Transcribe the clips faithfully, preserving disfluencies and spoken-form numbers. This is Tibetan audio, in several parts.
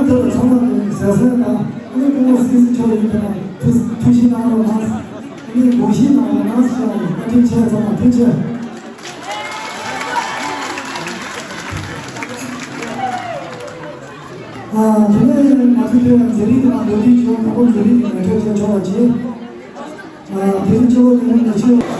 ཚང་མ་ལ་ཟས་གསན་དང་ཨ་ནི་སྐུ་ངོ་སྲིད་ཟུར་མཆོག་ཡིན་པ་ན་ཐུགས་ཐུགས་ཞིབ་གནང་རོགས་གནང་། ཨ་ནི་དགོངས་ཞིབ་གནང་རོགས་གནང་ཞེས་བཀའ་དྲིན་ཆེ། ཚང་མ་ཐུགས་རྗེ་ཆེ། ཨ། དེ་ནས་ང་ཚོའི་དེ་མཛད་རིམ་དེ་ནང་འགྲོ་དུས་ཀྱི་ང་ཚོ་མཛད་རིམ་དེ་ངོ་སྤྲོད་བྱས་ཆོག་པ་བྱེད། ཨ། དེ་རིང་སྤྱི་ལོ་ཉིས་སྟོང་ཉི་ཤུ།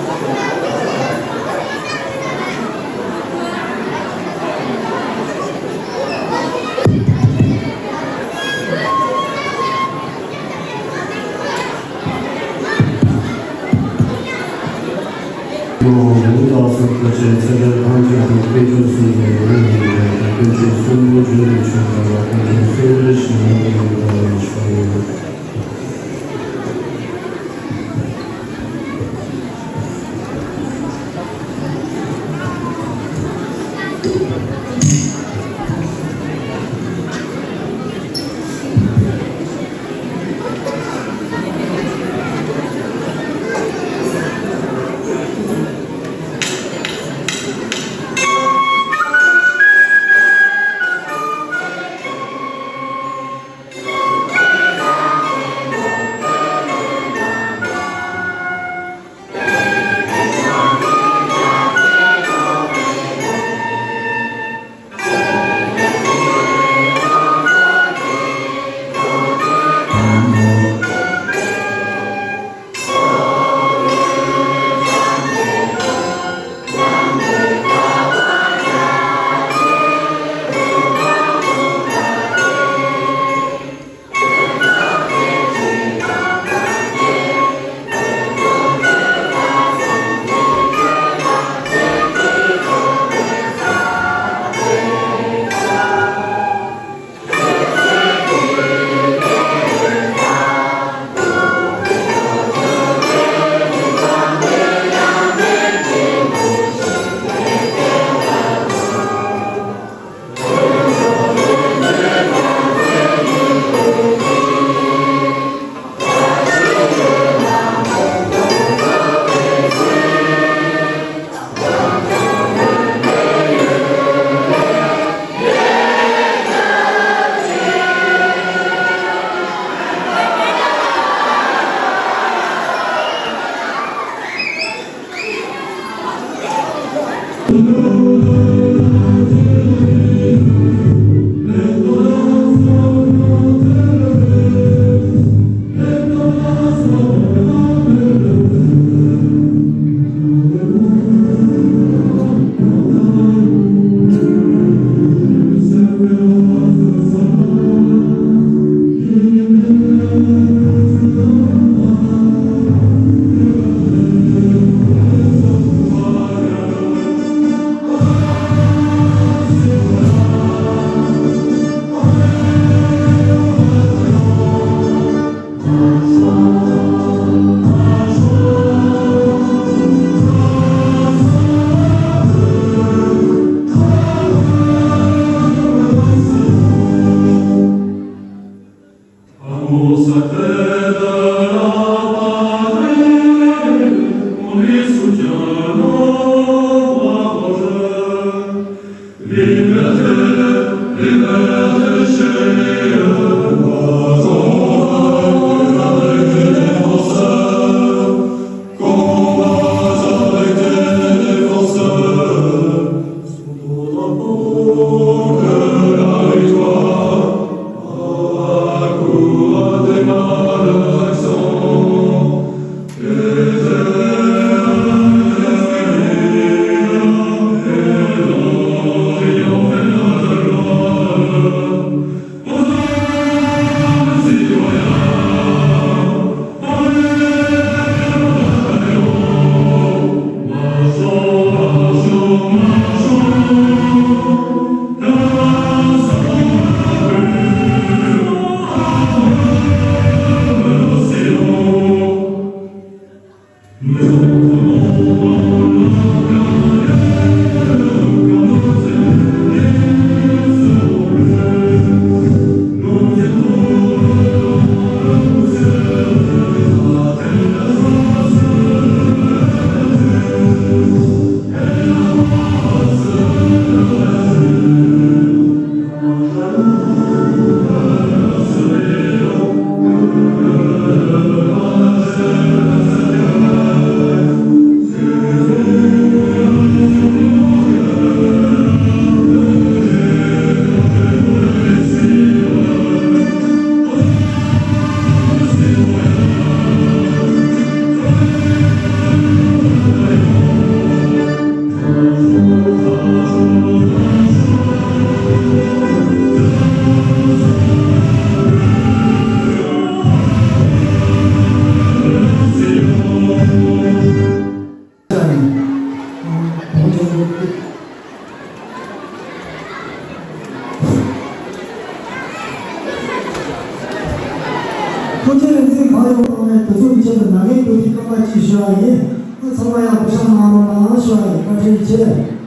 ཁོ་ཚོའི་རིག་འཛིན་གང་ཡོང་གང་མེད་དེ་ཚོ་མི་ཆད་པར་ན་གིན་ཀུ་ཐིག་རྐང་པ་གཅིག་ཞུ་བ་ཡིན། ཁོ་ཚང་མ་ཡང་གུས་ཞབས་གནང་རོགས་གནང་ཞུ་བ་ཡིན། བཀའ་དྲིན་ཆེ།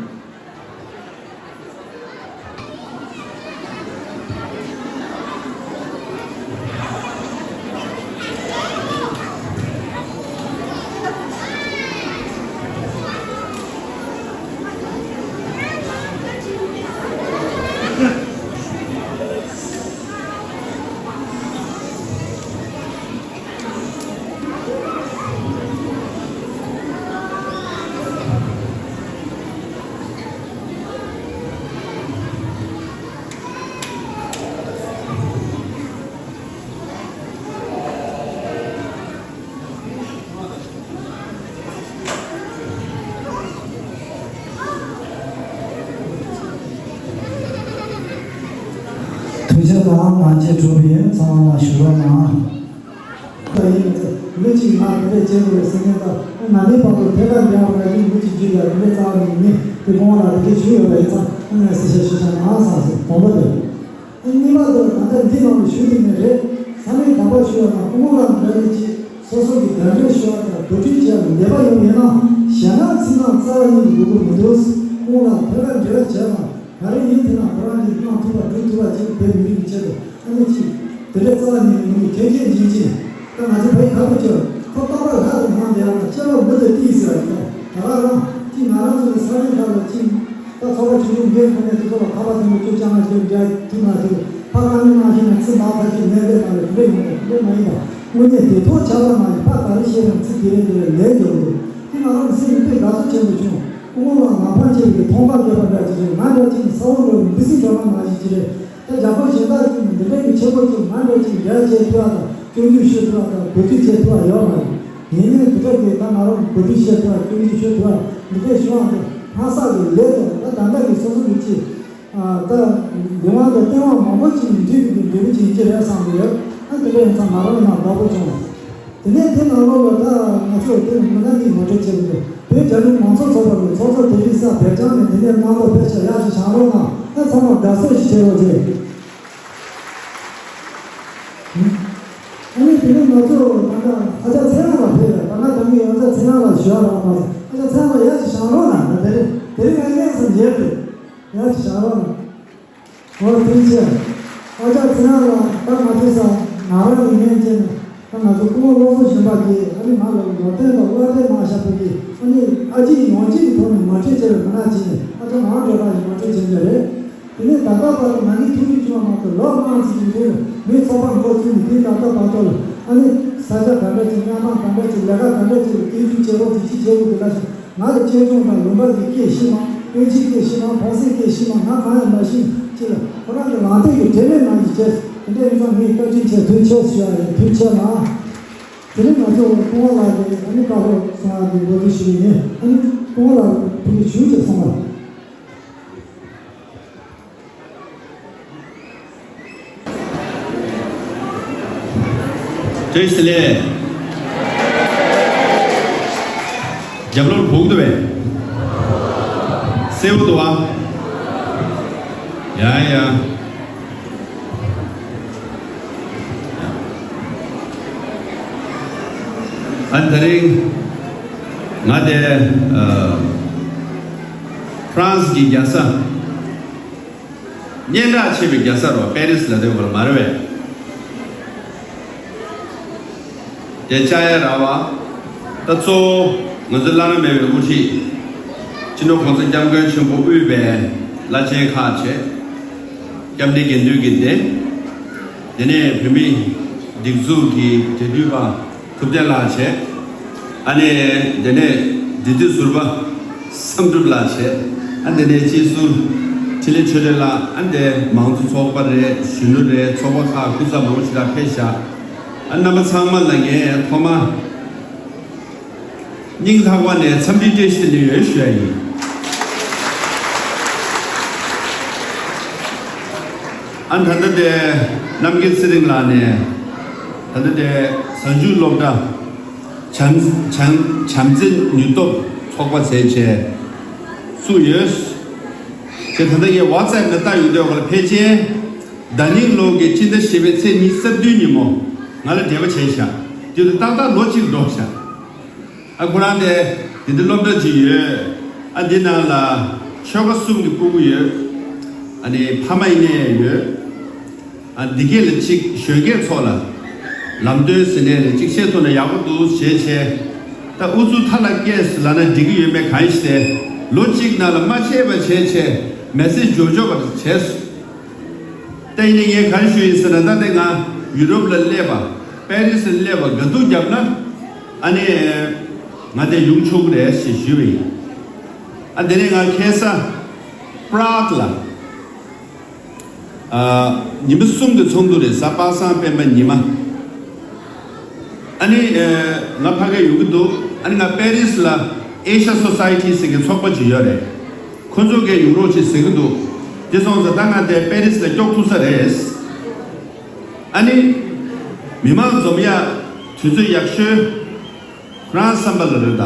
ཐུགས་རྗེ་གནང་། ང་བཅས་གྲུབ་པའི་ཚང་མ་ཞུ་རོགས་གནང་། ད་ཡིན་ཚེ་མི་གཅིག་ང་དེ་འདྲས་བྱེད་དགོས་རེད་ཟེར་མཁན་དང་ང་ནི་བར་དུ་ཐད་ཀར་འབྲེལ་བ་རག་གི་མི་གཅིག་བརྒྱུད་ལ་དེ་འདྲས་རྩ་བ་ནས་མི་དེ་དགོངས་ལ་དེ་འདྲས་ཞུས་ཡོད་པ་ཡིན་ཙང་ཨ་ནི་གསལ་བཤད་ཞུ་བྱ་ནང་སང་ཟེར་དང་པོ་དེ། གཉིས་པ་དེ་ད་ལྟ་འདི་ནང་ལ་ཞུ་དེ་ནས་རེད། ས་མིག་དམ་པ་ཞུ་བ་དང་སྐུ་ངོ་ལ་འདྲ་མི་གཅིག་སོ་སོ་གི་གདན་འདྲེན་ཞུ་བ་དང་གོ་སྒྲིག་བྱས་ལ་འདས་པ་ཡོང་ཡིན་ན་ཞལ་ནང་ཚིག་ནང་རྩ་བ་ཉིད་ནས་དགོས་ཀྱི་མི་འདུག་སྐུ་ངོ་ལ་ཐད་ཀར་འབྲེལ་བ་བྱས་ན། ག་རེ་ཡིན་དེ་ན་ཁོ་རང་གིས་གནང་ཐུབ་པ་སྒྲུབ་ཐུབ་པ་ཅིག་བོད་མི་རིགས་ཀྱི་ཆེད་དུ་ཨ་ནི་ཅིག་དེ་འདྲའི་རྩ་བ་ཉིད་ནས་མི་འདུག་མཁྱེན་མཁྱེན་བྱེད་ཅིག་ད་ང་ཚོ་བོད་ཁ་བོད་ཀྱི་ཁོ་རྟག་པར་ལྷ་དང་སྔགས་དེ་ཡང་སྐྱེ་བ་མུ་མཐུད་དེ་ཡིན་ཟེར་བ་ཞིག་དང་ད་ག་རང་ཅིག་ང་རང་ཚོ་གི་ས་གནས་ཁག་ལ་ཅིག་ད་ཚོགས་པ་ཆུང་ཆུང་འགན་ཁུར་ནས་དེ་ཚོ་ལ་ཁ་པར་ཐེངས་མ་བཅུ་བཅོ་ལྔ་ཅིག་འབྲེལ་ཐུབ་མ་ཐུབ་ཕ་དཀའ་ངལ་གནང་བཞིན་ན་ཚིག་མ་ཕར་ཅིག་ལན་འདེབས་གནང་རེད་དེ་འདྲ་ཡོང་རེད་དེ་འདྲ་མ་ཡིན་པ་དངོས་གནས་དེ་ཐོག་ཆགས་པ་མ་ཡིན་ཕ་ད་རེ་བཤད་རན་ཚིག་དེ་རེད་དེ་རེད་ལན་འཇོག་འདུག་དེ་ང་རང་གི་སེམས་ནས་དཔེ་དགའ་ཚོར་ཆེན་པོ་བྱུང་། སྐུ་ངོ་ལ་ང་ཕར་བཅས་ཀྱི་མཐོང་པ་སྐྱོ་བ་འདྲ་ཅིག་རེད། ང་འདྲ་ཅིག་ནི་ས་འོག་ལོ་འདི་སྲིད་འགྲོ་མ་མ་ཞིག་ཅིག་རེད། ད་རྒྱ་ཁོ་གཞན་དག་ཅིག་ནི་འདི་འདྲ་གི་ཆེ་པོ་ཅིག་ང་འདྲ་ཅིག་འགྲེལ་བྱེད་ཐུབ་པ་དང་སྐྱོན་བརྗོད་ཤོད་ཐུབ་པ་དང་གོ་སྒྲིག་བྱེད་ཐུབ་པ་ཡོད་མ་རེད། ཡིན་ནའི་འདི་འདྲ་གི་ད་ང་རང་གོ་སྒྲིག་བྱེད་ཐུབ་པ་སྐྱོན་བརྗོད་ཤོད་ཐུབ་པ་འདི་འདྲ་བྱུང་བ་འདི་ཧ་སག་གི་ལས་དང་ད་ད་ལྟ་གི་སོ་སོ་གི་ཅིག་ད་ལུས་དབང་དང་བསྟན་དབང་མང་པོ་ཅིག་ནི་འབྲེལ་བའི་འབྲས་བུ་ཅིག་ཡིན་གྱི་རེད་བསམ་གི་ཡོད། ཨ་དེ་འདྲ་ཡིན་ཙང་ང་རང་ཡང་དགའ་པོ་བྱུང་། དེ་ནས་དེ་ནང་ལོགས་ལ་ད་ང་ཚོས་དེ་མི་སྣ་འདི་ངོ་སྤྲོད་བྱེད་དགོས། བོད་རྒྱལ་ཡོངས་མང་གཙོ་ཚོགས་པ་གི་ཚོགས་གཙོ་དེ་རིང་སང་བོད་ལྗོངས་ནས་འདི་ནས་གནང་རོགས་ཕེབས་ཤག་ཡག་ཞིག་བཞེངས་རོགས་གནང་། ད་ཚང་མ་དགའ་བསུ་ཞིག་བྱེད་རོགས་བྱེད། ཨ་ནི་དེ་ནས་ང་ཚོ་ད་ལྟ་ཨ་ཅག་ཚེ་རིང་ལགས་ཕེབས་ཡོད། ད་ང་ད་གིན་ཡོངས་ཚ་ཚེ་རིང་ལགས་ཞུ་བ་རག་མ་སོང་། ཨ་ཅག་ཚེ་རིང་ལགས་ཡག་ཞིག་བཞེངས་རོགས་གནང་། ད་དེ་རིང་དེ་རིང་ང་སྙན་སེང་མཇལ་ཐུབ། ཡག་ཞིག་བཞེངས་རོགས་གནང་། འོ་དེ་ཕྱིར། ཨ་ཅག་ཚེ་རིང་ལགས་ད་ང་ཚོ་ས་ང་རང་ཡིན་མིན་ཅན་ད་ང་ཚོ་སྐུ་ངོ་བློ་བཟང་སྦྱིན་པ་གིས་ཨ་ནི་ང་ལ་ལོ་རྟེན་དང་བླ་རྟེན་གནང་བཞག་པ་གིས་ཨ་ནི་ཨ་ཅེ་ཡིས་ཡོང་ཅེས་ཀྱི་ཐོག་ནས་ངོ་སྤྲོད་བྱས་པའི་མི་སྣ་ཅིག་ནས་ཨ་ཅག་ངག་སྒྲོལ་དཀར་ཡིས་ངོ་སྤྲོད་བྱས་པ་རེད། དེ་ནས་ད་ལྟ་བར་དུ་ང་གཉིས་ཐུག་རྒྱུ་བྱུང་བ་མ་གཏོགས་ལོ་ལྔ་ཙམ་གྱི་རིང་ལ་མི་ཚོགས་པ་འགོ་ཚུགས་ནས་དེ་ད་ལྟ་བར་དུ་ལ་ཨ་ནི་ས་ཆ་ག་འདྲ་ཅིག་མཉམ་མང་ག་འདྲ་ཅིག་ལས་ཀ་ག་འདྲ་ཅིག་ལ་སྐྱོན་བརྗོད་བྱེད་རོགས་དེ་ཅིག་བྱེད་དགོས་འདུག་ལ། ང་ལ་གཅེས་སྐྱོང་དང་ལུང་པ་གི་སྐད་ཤེས་མ། དབུས་ཆེན་སྐད་ཤེས་མ། གོང་སེང་སྐད་ཤེས་མ། ང་གང་ཡང་མ་ཤེས་ཅི་ལ་ཁོ་རང་གི་ལང་སྟེང་གི་དྲན་མེད་ནང་གི་བྱས་དེ་འདྲ་ཡིན་ཙང་ངས་བཀའ་དྲིན་ཆེ་ཐུགས་རྗེ་ཆེ་ཞུ་ཡ་ཡིན། ཐུགས་རྗེ་ཆེ་ལ། དེ་རིང་ང་ཚོ་སྐུ་ངོ་ལགས་ཀྱིས་ཨ་ནི་བཀའ་སློབ་གསུང་བ་གི་འགོ་འཛུགས་ཞུས་ཡིན། ཨ་ནི་སྐུ་ངོ་ལགས་ཐུགས་རྗེ་ཆེ་གསུངས་པ། བཀྲ་ཤིས་བདེ་ལེགས། རྒྱབ་ལོགས་ཕུག་འདུག་པས། སེའུ་འདུག་ཨ། ཡ་ཡ། ཨ་དེ་རིང་ང་དེ་ཨ་ཧྥ་རན་སི་གི་རྒྱལ་ས། སྙན་གྲགས་ཆེ་བའི་རྒྱལ་ས་རུ་པེ་རི་སི་ལ་སྡོད་པར་མ་རེད་པས། དེ་བཅར་ཡ་རག་པ། ད་གཙོ་བོ་ང་ཚོའི་བླ་ན་མེད་པའི་དབུ་ཁྲིད་སྤྱི་ནོར་༸གོང་ས་༸སྐྱབས་མགོན་ཆེན་པོ་དབུས་པའི་བླ་ཆེན་ཁག་བྱས། སྐྱབས་གནས་དགེ་འདུན་གྱི་སྡེ། དེ་ནས་བོད་མིའི་སྒྲིག་འཛུགས་ཀྱི་འབྲེལ་མཐུད་པ། ཐུབ་བསྟན་ལགས་བྱས། ཨ་ནི་དེ་ནས་འབྲེལ་མཐུད་ཟུར་པ་བསམ་གྲུབ་ལགས་བྱས། ཨ་དེ་ནས་སྤྱི་ཟུར་འཕྲིན་ལས་ཆོས་སྒྲོན་ལགས། ཨ་ནི་དེ་མང་གཙོ་ཚོགས་པ་རེད། གཞོན་ནུ་རེད། ཚོགས་པ་ཁག་སྐུ་ཚབ་མང་པོ་ཞིག་ལ་ཕེབས་བཞག་ཨ་རྣམ་པ་ཚང་མ་ལ་ངས་ཐོག་མ་སྙིང་ཐག་པ་ནས་འཚམས་འདྲི་བཀྲ་ཤིས་བདེ་ལེགས་ཡོད་ཞུ་ཡ་ཡིན། ཨ་ད་ལྟ་དེ་རྣམ་རྒྱལ་ཚེ་རིང་ལགས་ནས་ད་ལྟ་དེ་གཟའ་མཇུག་སློབ་གྲྭ། བྱམས་བྱམས་བྱམས་བརྩེ་ནུས་སྟོབས་ཚོགས་པ་ཟེར་བྱས་བཙུགས་ཡོད། ཅེས་ད་ལྟ་ངས་ཝ་ཙེབ་ནས་ལྟ་ཡོང་དུས་ག་ལ་ཕལ་ཆེར་ཟླ་ཉིན་ལོ་གི་སྤྱི་ཟླ་བཞི་པའི་ཚེས་ཉི་ཤུ་རྩ་བདུན་ཉིན་མོ། ང་ལ་འབྲེལ་བ་བྱས་ཤག་དེ་དུས་ཏག་ཏག་ལོ་གཅིག་འགྲོ་ཤག་ཨ་ཁོ་རང་དེ་དེ་འདྲ་སློབ་གྲྭ་ཅིག་ཡོད། ཨ་འདི་ནང་ལ་ཆོལ་ཁ་གསུམ་གྱི་སྤུ་གུ་ཡོད། ཨ་ནི་ཕ་མ་ཡིན་ནའི་ཡོད། ཨ་འདི་གས་ལ་གཅིག་གཞོན་སྐྱེས་ཚོ་ལ་ལམ་སྟོན་ཟེར་ནས་ལ་གཅིག་བཤད་ཐུབ་ན་ཡག་པོ་འདུག་བྱས་བྱས། ད་ཨུ་ཚུགས་མཐའ་ལ་སྐྱེས་ལབ་ན་འགྲིག་གི་ཡོད་མེད་གང་ཡིན་ཤེས་ཏེ། ལོ་གཅིག་ནང་ལ་མ་ཆད་པ་བྱས་བྱས་མེ་སེ་ཇི་འབྱོར་འབྱོར་བ་བྱས་སོང་། ད་ཡིན་ནའི་ངས་ག་རེ་ཞུ་ཡིན་ཟེར་ན། ད་ལྟ་ང་ཡུ་རོབ་ལ་སླེབས་པ། པེ་རི་སི་ལ་སླེབས་པ་དགའ་སྡུག་བརྒྱབ་ན་ཨ་ནི་ང་དེ་ཡོང་ཆོག་གི་རེད་ཞེས་ཞུས་པ་ཡིན། ཨ་དེ་ནས་ང་ཁ་སང་པྲག་ལ་ཨ་ཉི་མ་གསུམ་གྱི་ཚོགས་འདུ་རེད། གཟའ་པ་སངས་སྤེན་པ་ཉི་མ། ཨ་ནི་ཨ་ང་ཕ་གིར་ཡོང་གི་འདུག་ཨ་ནི་ང་པེ་རི་སི་ལ་ཨེ་ཤ་སོ་སའི་ཊི་ཟེར་གྱི་ཚོགས་པ་ཅིག་ཡོད་རེད། ཁོ་ཚོ་གིས་ཡོང་རོགས་བྱེད་ཟེར་གྱི་འདུག་དེ་སོང་ཙང་ད་ང་དེ་པེ་རི་སི་ལ་སྐྱོག་ཐུབ་ས་རེད། ཨ་ནི་མི་མང་འཛོམས་ཡག་དུས་ཚོད་ཡག་ཤོས་ཁོ་རང་བསམ་པ་ལ་རེད་ད།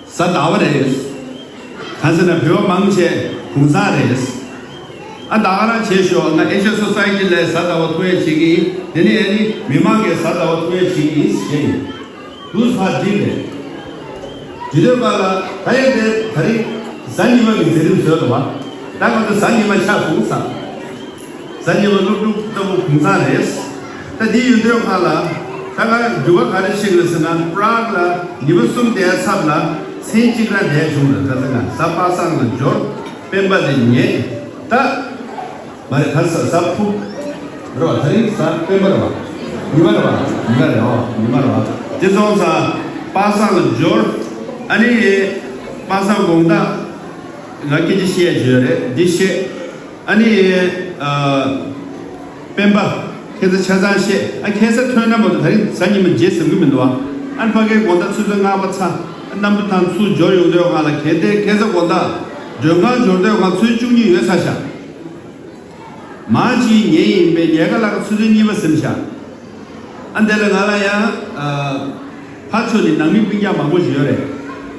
གཟའ་ཟླ་བ་རེད། གང་ཟེར་ན་བོད་པ་མང་ཆེ་དགུང་གྲངས་རེད། ཨ་ད་ག་རང་བྱེད་ཤོག་ང་ཨེ་ཤ་སོ་སའི་ཊི་ལ་གཟའ་ཟླ་བ་ཐུག་ཡས་བྱེད་ཀྱི་ཡིན། དེ་ནས་ཨ་ནི་མི་མང་གིས་གཟའ་ཟླ་བ་ཐུག་ཡས་བྱེད་ཀྱི་ཡིན་ཟེར་བཤད་ཡིན། འདུག་ཕར་འགྲིག་རེད། དེ་དུས་སྐབས་ལ་ད་ཡང་དེ་ད་རིང་གཟའ་ཉི་མ་གི་མཛད་རིམ་བཟོས་འདུག་བ། ད་ང་ཚོ་གཟའ་ཉི་མ་ཆགས་སོང་ས། གཟའ་ཉི་མ་སློབ་ཕྲུག་ལྟ་བུ་དགུང་གྲངས་རེད། ད་འདི་ཡོད་དུས་སྒང་ལ་ད་ང་འགྱུར་བ་ག་རེ་ཕྱིན་ཡོད་ཟེར་ན། པྲག་ལ་ཉི་མ་གསུམ་བསྡད་མཚམས་ལ་མཚན་གཅིག་རང་བསྡད་བྱུང་རེད། ད་ཚེ་ང་གཟའ་པ་སངས་ལ་འབྱོར། སྤེན་པ་དེ་ཉལ། ད་མ་རེད། ད་གཟའ་གཟའ་ཕུར་རེད་བ། ད་རིང་གཟའ་སྤེན་པ་རེད་བ། ཉི་མ་རེད་བ། ཉི་མ་རེད། ཨོ་ཉི་མ་རེད་བ། དེ་སོང་ཙང་པ་སངས་ལ་འབྱོར། ཨ་ནི་པ་སངས་དགོང་དག་ང་སྐད་ཆ་བཤད་ཡ་ཅིག་ཡོད་རེད། འདི་བཤད། ཨ་ནི་ཨ་སྤེན་པ་ཁ་སང་ཆ་ཚང་བཤད། ཨ་ཁ་སང་ཐོན་ན་མ་གཏོགས་ད་རིང་གཟའ་ཉི་མ་བརྗེད་ཟིན་གི་མི་འདུག་ཨ། ཨ་ཕ་གིར་དགོང་དག་ཆུ་ཚོད་ལྔ་པ་ཚ་གནམ་གྲུ་ཐང་ཚུར་འབྱོར་ཡོང་དུས་སྒང་ལ། གལ་ཏེ་ཁ་སང་དགོང་དག་མགྲོན་ཁང་འབྱོར་དུས་སྒང་ཆུ་ཚོད་བཅུ་གཉིས་ཡོལ་ཚར་ཤག་མ་གཅིག་ཉལ་ཡིན་པས་ཉལ་ཁ་ལ་ཆུ་ཚོད་གཉིས་པ་ཟིན་ཤག་ཨ་འདི་ལ་ང་ལ་ཡང་ཨ་ཕར་ཕྱོགས་ནས་ནང་མི་སྤུན་ཀྱག་མང་པོ་ཞིག་ཡོད་རེད།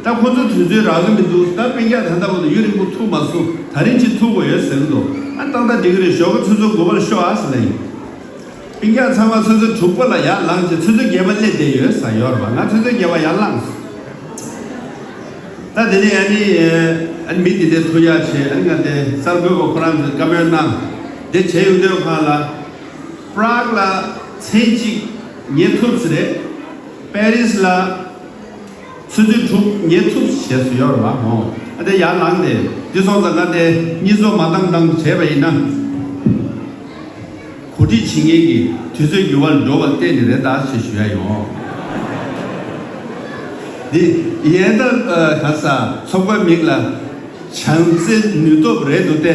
ད་ཁོ་ཚོ་དུས་ཚོད་རག་གི་མི་འདུག་ད་སྤུན་ཀྱག་ད་ལྟ་བར་དུ་ཡུན་རིང་པོ་ཐུག་མ་སོང་། ད་རིང་ཅིག་ཐུག་དགོས་ཡོད་ཟེར་གི་འདུག་ཨ་ཏག་ཏག་འགྲིག་གི་རེད། ཞོགས་ཀ་ཆུ་ཚོད་དགུ་པར་ཤོག་ཨ་ཟེར་ལབ་ཡིན། སྤུན་ཀྱག་ཚང་མ་ཆུ་ཚོད་དྲུག་པ་ལ་ཡར་ལངས་བྱས་ཆུ་ཚོད་བརྒྱད་པ་སླེབས་བསྡད་ཡོད་ས་ཡོད་རེད་པ། ང་ཆུ་ཚོད་བརྒྱད་པ་ཡར་ལངས་སོང་། ད་དེ་ནས་ཨ་ནི་ཨ་ནི་མི་དེ་འདྲས་ཐུག་ཡག་བྱས། ཨ་ནི་ང་དེ་གསར་འགོད་པ་ཁོ་རང་ཚོས་བཀའ་མོལ་གནང་། དེ་བྱས་ཡོང་དུས་སྒང་ལ་པྲག་ལ་མཚན་གཅིག་ཉལ་ཐུབ་ས་རེད། པེ་རི་སི་ལ་ཆུ་ཚོད་དྲུག་ཉལ་ཐུབ་ཟེར་སུ་ཡོད་རེད་བ། ཨོ་ཨ་དེ་ཡར་ལངས་ཏེ་དེ་སོང་ཙང་ང་དེ་གཉིད་ཚོགས་མ་བཏང་བཏང་བྱས་པ་ཡིན་ན། གོ་སྒྲིག་བྱེད་མཁན་གྱི་དུས་ཚོད་འགྱུར་བ་འགྲོ་བར་བརྟེན་ནས་རེད་ད་ཞེས་ཞུ་ཡ་ཡོང་། འདི་ཡན་ད་ག་ས་ཚོགས་པའི་མིང་ལ་བྱམས་བརྩེ་ནུས་སྟོབས་རེད་འདུག་སྟེ།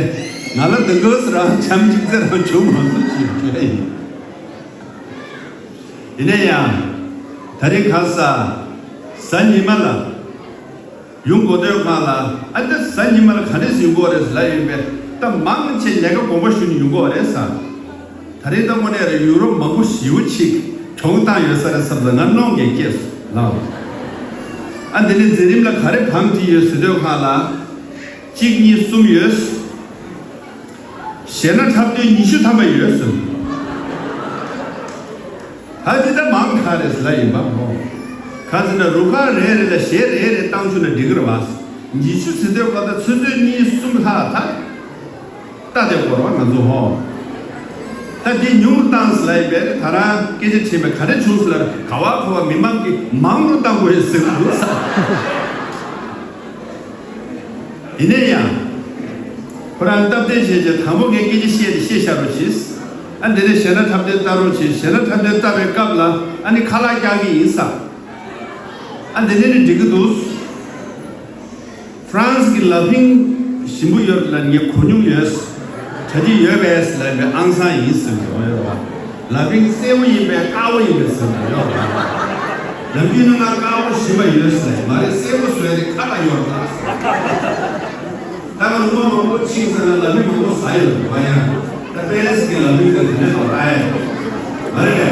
ང་ལ་འདི་འདྲ་རང་བྱམས་སྙིང་རྗེ་རང་བྱུང་མ་སོང་ཞེས་ཞུ་ཡ་ཡིན། ཡིན་ན་ཡང་ད་རེས་ག་ས་གཟའ་ཉི་མ་ལ། ཡོང་དགོས་དོན་སྒང་ལ། ཨ་ད་གཟའ་ཉི་མ་ལ་ག་འདྲས་ཡོང་གི་ཡོད་རེད་ལབ་ཡོང་པས། ད་མང་ཆེ་ལས་ཀ་དགོངས་པ་ཞུས་ནས་ཡོང་གི་ཡོད་རེད་ཟེར། ད་རེས་ད་དངོས་གནས་རེད། ཡུ་རོབ་མང་པོ་ཞེ་པོ་ཅིག་གྱོང་བཏང་ཡོད་ས་རེད་བསམ་ཙང་ང་གནོང་གིན་སྐྱེས་སོང་ལགས། ཨ་འདི་ནས་མཛད་རིམ་ལ་ག་རེ་བང་བསྒྲིགས་ཡོད་ཟེར་དུས་སྒང་ལ། གཅིག་གཉིས་གསུམ་ཡོད། གཞས་སྣ་འཁྲབ་སྟོན་ཉི་ཤུ་ཐམ་པ་ཡོད་ཟེར། ད་འདི་ད་མང་དྲགས་རེད་ཟེར་ལབ་ཡིན་པ། ཨོ་གང་ཟེར་ན་རུ་ཁག་རེ་རེ་ལ་གཞས་རེ་རེ་བཏང་བཅུག་ན་འགྲིག་གི་རེད་བ། ཉི་ཤུ་ཟེར་དུས་སྒང་ད་ཆུ་ཚོད་གཉིས་གསུམ་ལྷག་ད་ལྟ་བསྡད་དགོས་རེད་བ་ང་ཚོ། ཨོ་ད་འདི་ཉུང་རུ་བཏང་ཟེར་ལབ་ཡིན་པས། ད་རང་སྐད་ཆ་དྲིས་པས་ག་རེ་བྱུང་ཟེར་ལབ། ག་བ་ག་བ་མི་མང་གིས་མང་རུ་བཏང་དགོས་ཡོད་ཟེར་གི་འདུག་ཟེར། ཡིན་ན་ཡང་། ཁོ་རང་སྟབས་བདེ་བྱས་བྱས་དང་པོ་ངས་སྐད་ཆ་བཤད་དེ་བཤད་བཞག་རོགས་གྱིས། ཨ་འདི་ནས་གཞས་སྣ་འཁྲབ་སྟོན་ལྟ་རོགས་གྱིས། གཞས་སྣ་འཁྲབ་སྟོན་ལྟ་བའི་སྐབས་ལ་ཨ་ནི་ཁ་ལག་རྒྱག་གི་ཡིན་ས། ཨ་འདི་ནས་ནི་འགྲིག་གི་འདུག་ཧྥ་རན་སི་གི་ལ་ཕིང་ཞིམ་པོ་ཡོད་ལ་ངས་གོ་མྱོང་ཡོད། གྲ་སྒྲིག་ཡོད་པས་ལབ་པའི་ཨང་སང་ཡིན་ཟེར་གྱི་ཡོད་རེད་བ། ལ་ཕིང་སེར་པོ་ཡིན་པས་དཀར་པོ་ཡིན་པས་ཟེར་གྱི་ཡོད་རེད་བ། ལམ་རྒྱུད་ནང་ང་དཀར་པོ་ཞིམ་པ་ཡོད་ཟེར་མ་རེད། སེར་པོ་བཟོས་ཏེ་ཁ་ལ་ཡོད་རེད། ད་ང་ལུང་པ་མང་པོ་ཕྱིན་ཟེར་ན་ལ་ཕིང་མང་པོ་ཟ་ཡོད་རེད་བ། ཡང་ད་པེ་རེ་སི་གི་ལ་ཕིང་དེ་དེ་འདྲ་ཞིག་ཨ་ཡ་མ་རེད་པས།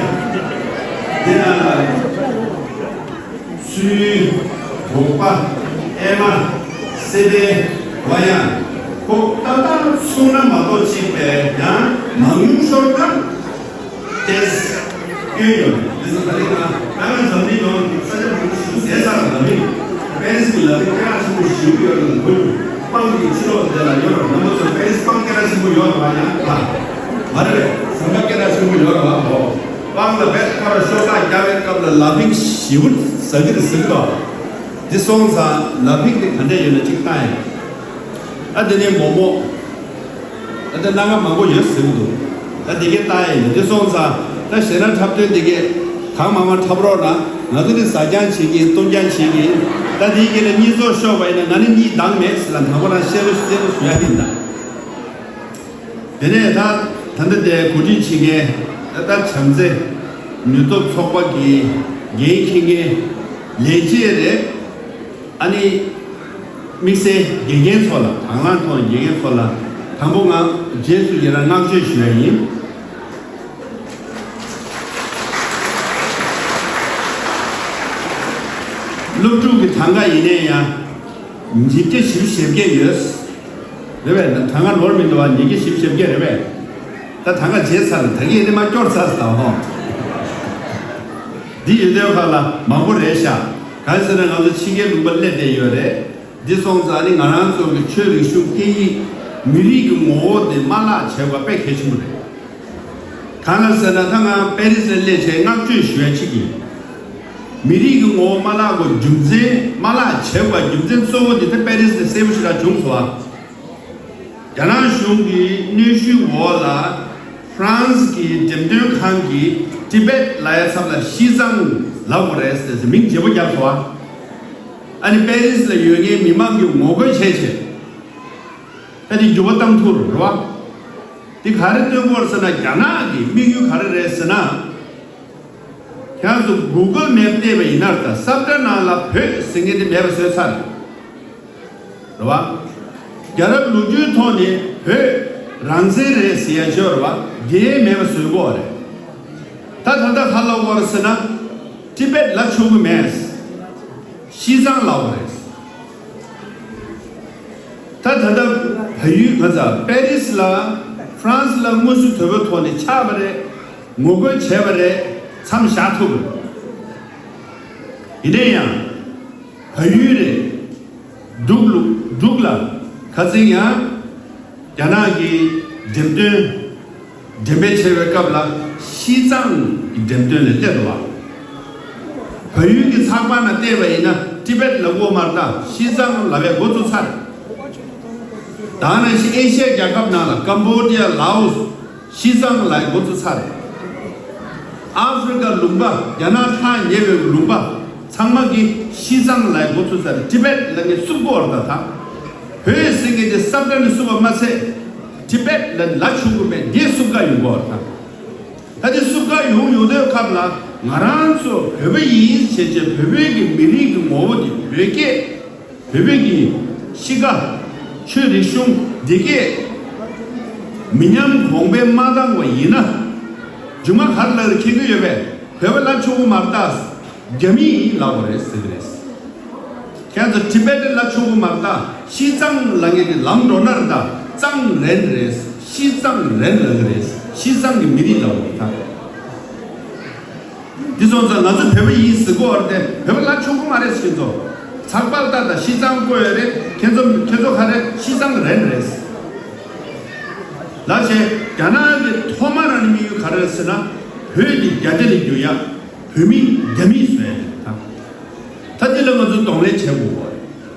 དེ་ན་ལ། ཚུལ། རོགས་པ། ཨེ་མ། སེ་པེ། བ་ཡ། ཁོ་ཏག་ཏག་ཚུགས་ན་མ་གཏོགས་གཅིག་པས་ཡང་མང་ཉུང་ཤོར་ན་ཏེས། སྐྱོན་ཡོད་རེད། དེ་ཚོ་ད་རེས་ང་ང་ཚོ་འཛམ་གླིང་ནང་གི་ས་ཆ་མང་པོ་ཞིག་བཟས་ཚར་ལ་མིན། པེ་རི་སི་གི་ལ་དེ་སྐད་གྲགས་ཆེན་པོ་ཞིག་ཡོད་རེད། ལ་ཁོ་སྤང་གི་ཕྱི་ལོགས་དེ་ལ་ཡོད་རེད། རྣམ་པ་ཚོ་པེ་རི་སི་སྤང་སྐད་གྲགས་ཆེན་པོ་ཡོད་རེད་བ། ཡང་ལ་མ་རེད། ཟམ་པ་སྐད་གྲགས་ཆེན་པོ་ཡོད་རེད་བ། ཧོ། སྤང་ལ་བེད་ཁོ་ར་ཤོག་ཁག་རྒྱག་པའི་སྐབས་ལ་ལ་ཕིང་ཞེ་པོ་ཟ་གི་རེད་ཟེར་གི་འདུག་འདི་སོང་ཙང་ལ་ཕིང་དེ་ག་འདྲ་ཡོད་ན་གཅིག་བལྟ་ཡིན། ཨ་དེ་ནས་མོག་མོག་ད་ལྟ་སྣ་ཁ་མང་པོ་ཡོད་ཟེར་གི་འདུག་ད་དེ་གའི་ལྟ་ཡ་ཡིན། དེ་སོང་ཙང་ད་གཞས་སྣ་འཁྲབ་སྟོན་དེ་གའི་གང་མང་མང་འཁྲབ་རོགས་གནང་། ང་ཚོ་ནི་ཟ་རྐྱང་བྱེད་ཀྱིན་གཏོང་རྐྱང་བྱེད་ཀྱིན། ད་དེའི་རྗེས་ལ་གཉིད་ཚོགས་ཤོར་བ་ཡིན་ན་ང་ནི་གཉིད་འདང་མེད་ཟེར་ལ་དང་པོ་རང་བཤད་རོགས་བཤད་རོགས་ཞུ་ཡ་ཡིན་ད། དེ་ནས་ད་ད་ལྟ་དེ་གོ་སྒྲིག་བྱེད་མཁན་ད་ལྟ་བྱམས་བརྩེ་ནུས་སྟོབས་ཚོགས་པ་གི་འགན་འཁྱེར་མཁན་ལས་བྱེད་རེད། ཨ་ནི། དམིགས་བསལ་དགེ་རྒན་ཚོ་ལ་དང་བླངས་ཐོག་དགེ་རྒན་ཚོ་ལ་དང་པོ་ང་རྗེས་སུ་ཡི་རང་བསྔགས་བརྗོད་ཞུ་ཡ་ཡིན། སློབ་ཕྲུག་གི་གྲངས་ཀ་ཡིན་ནའི་ཡང་། ཉིས་བརྒྱ་བཞི་བཅུ་ཞེ་བརྒྱད་ཡོད། རེད་པས། གྲངས་ཀ་ནོར་མི་འདུག་བ། ཉིས་བརྒྱ་བཞི་བཅུ་ཞེ་བརྒྱད་རེད་པས། ད་གྲངས་ཀ་བརྗེད་ཚར་ལ་ད་གིན་ཨེ་ནི་མ་སྐྱོར་ཚར་ཟེར་ཧོ། འདི་ཡོད་དོན་ཁ་ལ་མང་པོ་རེད་ཤག་གང་ཟེར་ན་ང་ཚོ་ཕྱི་རྒྱལ་ལུང་པ་སླེབས་བསྡད་ཡོད་རེད། འདི་སོང་ཙང་ནི་ང་རང་ཚོ་གི་ཆོས་རིག་གཞུང་སྐད་ཡིག་མི་རིགས་ཀྱི་ངོ་བོ་དེ་མ་བརླག་བྱེད་དགོས་དཔེ་གལ་ཆེན་པོ་རེད། གང་ལ་ཟེར་ན་ད་ང་པེ་རིས་ལ་སླེབས་བྱས་བསྔགས་བརྗོད་ཞུ་ཡ་གཅིག་ཡིན། མི་རིགས་ཀྱི་ངོ་བོ་མ་བརླག་དགོས་རྒྱུ་མཚན་མ་བརླག་བྱེད་དགོས་རྒྱུ་མཚན་གཙོ་བོ་དེ་ད་པེ་རིས་ལ་གསལ་པོ་ཞེ་དྲག་བྱུང་སོང་ཨ། རྒྱ་ནག་གཞུང་གི་གནོན་ཤུགས་འོག་ལ་ཧྥ་རན་སི་གི་འགྲེམས་སྟོན་ཁང་གིས་ཏི་བེད་ལབ་ཡ་ཚབ་ལ་ཤིས་ཙང་ལབ་དགོས་རེད་ཟེར་ཟེར་མིང་བརྗེ་པོ་བརྒྱབ་སོང་ཨ། ཨ་ནི་པེ་རིས་ལ་ཡོད་མཁན་མི་མང་གིས་ངོ་རྒོལ་བྱས་བྱས། ཨ་ནི་འགྱུར་བ་བཏང་ཐུབ་རེད་བ། འདི་ག་རེ་སྟོན་དགོས་རེད་ཟེར་ན་རྒྱ་ནག་གི་དམིགས་ཡུལ་ག་རེ་རེད་ཟེར་ན། ཁྱེད་ཚོ་གུ་གལ་མེབ་བལྟས་པ་ཡིན་ན་ད་ས་བཀྲ་ནང་ལ་བོད་ཟེར་མཁན་དེ་མེད་པ་བཟོས་ཚར། རེད་བ། རྒྱལ་རབས་ལོ་རྒྱུས་ཐོག་ནས་བོད་རང་བཙན་རེད་ཟེར་ཡ་ཅིག་ཡོད་རེད་བ། དེ་མེད་པ་བཟོས་དགོས་རེད། ད་ད་ལྟ་ག་ལབ་དགོས་རེད་ཟེར་ན། ཏི་བེད་ལབ་ཆོག་གི་མེད། ཤིས་ཙང་ལབ་དགོས་རེད། ད་ད་ལྟ་བལ་ཡུལ་ང་ཚོ་པེ་རིས་ལ་ཧྥ་རན་སི་ལ་དངོས་སུ་དོད་པོའི་ཐོག་ནས་ཆགས་པ་རེད། ངོ་རྒོལ་བྱས་པ་རེད། མཚམས་བཞག་ཐུབ་རེད། ཡིན་ནའི་ཡང་། བལ་ཡུལ་རེད། འབྲུག་ལུ་འབྲུག་ལ་ཁ་སང་ཡང་། རྒྱ་ནག་གི་འགྲེམས་སྟོན། འགྲེམས་སྤེལ་བྱེད་པའི་སྐབས་ལ་ཤིས་ཙང་གི་འགྲེམས་སྟོན་ལ་སླེབས་འདུག་བ། བལ་ཡུལ་གྱི་ཚགས་པར་ནང་བལྟས་པ་ཡིན་ན་ཏི་བེད་ལབ་དགོས་མ་རེད་ད། ཤིས་ཙང་ལབ་པའི་འགོ་བཙུགས་ཚར། ད་ནང་བཞིན་ཨེ་ཤི་ཡ་རྒྱལ་ཁབ་ནང་ལ་ཀམ་བོ་ཌི་ཡ། ལའོ་སི། ཤིས་ཙང་ལབ་པའི་འགོ་བཙུགས་ཚར་རེད། ཨ་ཧྥི་རི་ཀ་ལུང་པ། རྒྱ་ནག་ཐག་ཉེ་བའི་ལུང་པ་ཚང་མ་གིས་ཤིས་ཙང་ལབ་པའི་འགོ་བཙུགས་ཚར་རེད། ཏི་བེད་ལབ་མཁན་བསུབ་དགོས་རེད་ད། ད་བོད་ཟེར་མཁན་དེ་ས་བཀྲ་ནས་བསུབ་པ་མ་ཚད། ཏི་བེད་ལ་ལབ་ཆོག་གི་མེད། འདི་བསུབ་ག་ཡོང་གི་རེད་ད། ད་འདི་བསུབ་ག་ཡོང་ཡོང་དུས་སྐབས་ལ་ང་རང་ཚོ་བོད་པ་ཡིན་བྱས་བྱས་བོད་པའི་གི་མི་རིགས་ཀྱི་ངོ་བོ་དེ་བོད་སྐད། བོད་པའི་གི་གཤིས་ཀ། ཆོས་རིག་གཞུང་འདི་སྐད་མི་ཉམས་གོང་འཕེལ་མ་བཏང་བ་ཡིན་ན། རྒྱུ་མ་ག་རེ་ལ་རེ་ཁེལ་གི་ཡོད་པས། བོད་པ་ལབ་ཆོག་གི་མ་རེད་ད། རྒྱ་མི་ཡིན་ལབ་དགོས་རེད་ཟེར་གི་རེད། ཁྱེད་ཚོ་ཏི་བེད་ལབ་ཆོག་གི་མ་རེད་ད། ཤིས་ཙང་ལབ་མཁན་གྱི་ལམ་འགྲོ་ན་རེད་ད། ཙང་རེན་རེད། ཤིས་ཙང་རེན་ལབ་གི་རེད། ཤིས་ཙང་གི་མི་རིགས་ལབ་དགོས་རེད་ད། འདི་སོང་ཙང་ང་ཚོ་བོད་པ་ཡིན་ཟེར་གོ་བར་དེ་བོད་པ་ལབ་ཆོག་གི་མ་རེད་ཁྱེད་ཚོ། ཚགས་པར་ལྟ་དང་ཤིས་ཙང་བཀོད་ཡོད་རེད། ཁྱེད་ཚོ་ཁྱེད་ཚོ་ག་རེ་ཤིས་ཙང་རེན་རེད། ལབ་བྱས་རྒྱ་ནག་གི་ཐོག་མ་རང་ནས་དམིགས་ཡུལ་ག་རེ་རེད་ཟེར་ན། བོད་འདི་རྒྱ་སྡེ་ལ་བསྒྱུར་ཡ། བོད་མི་རྒྱ་མི་བཟོ་ཡ་རེད་ད། ད་འདི་ལ་ང་ཚོ་གདོང་ལེན་བྱེད་དགོས་པ་རེད།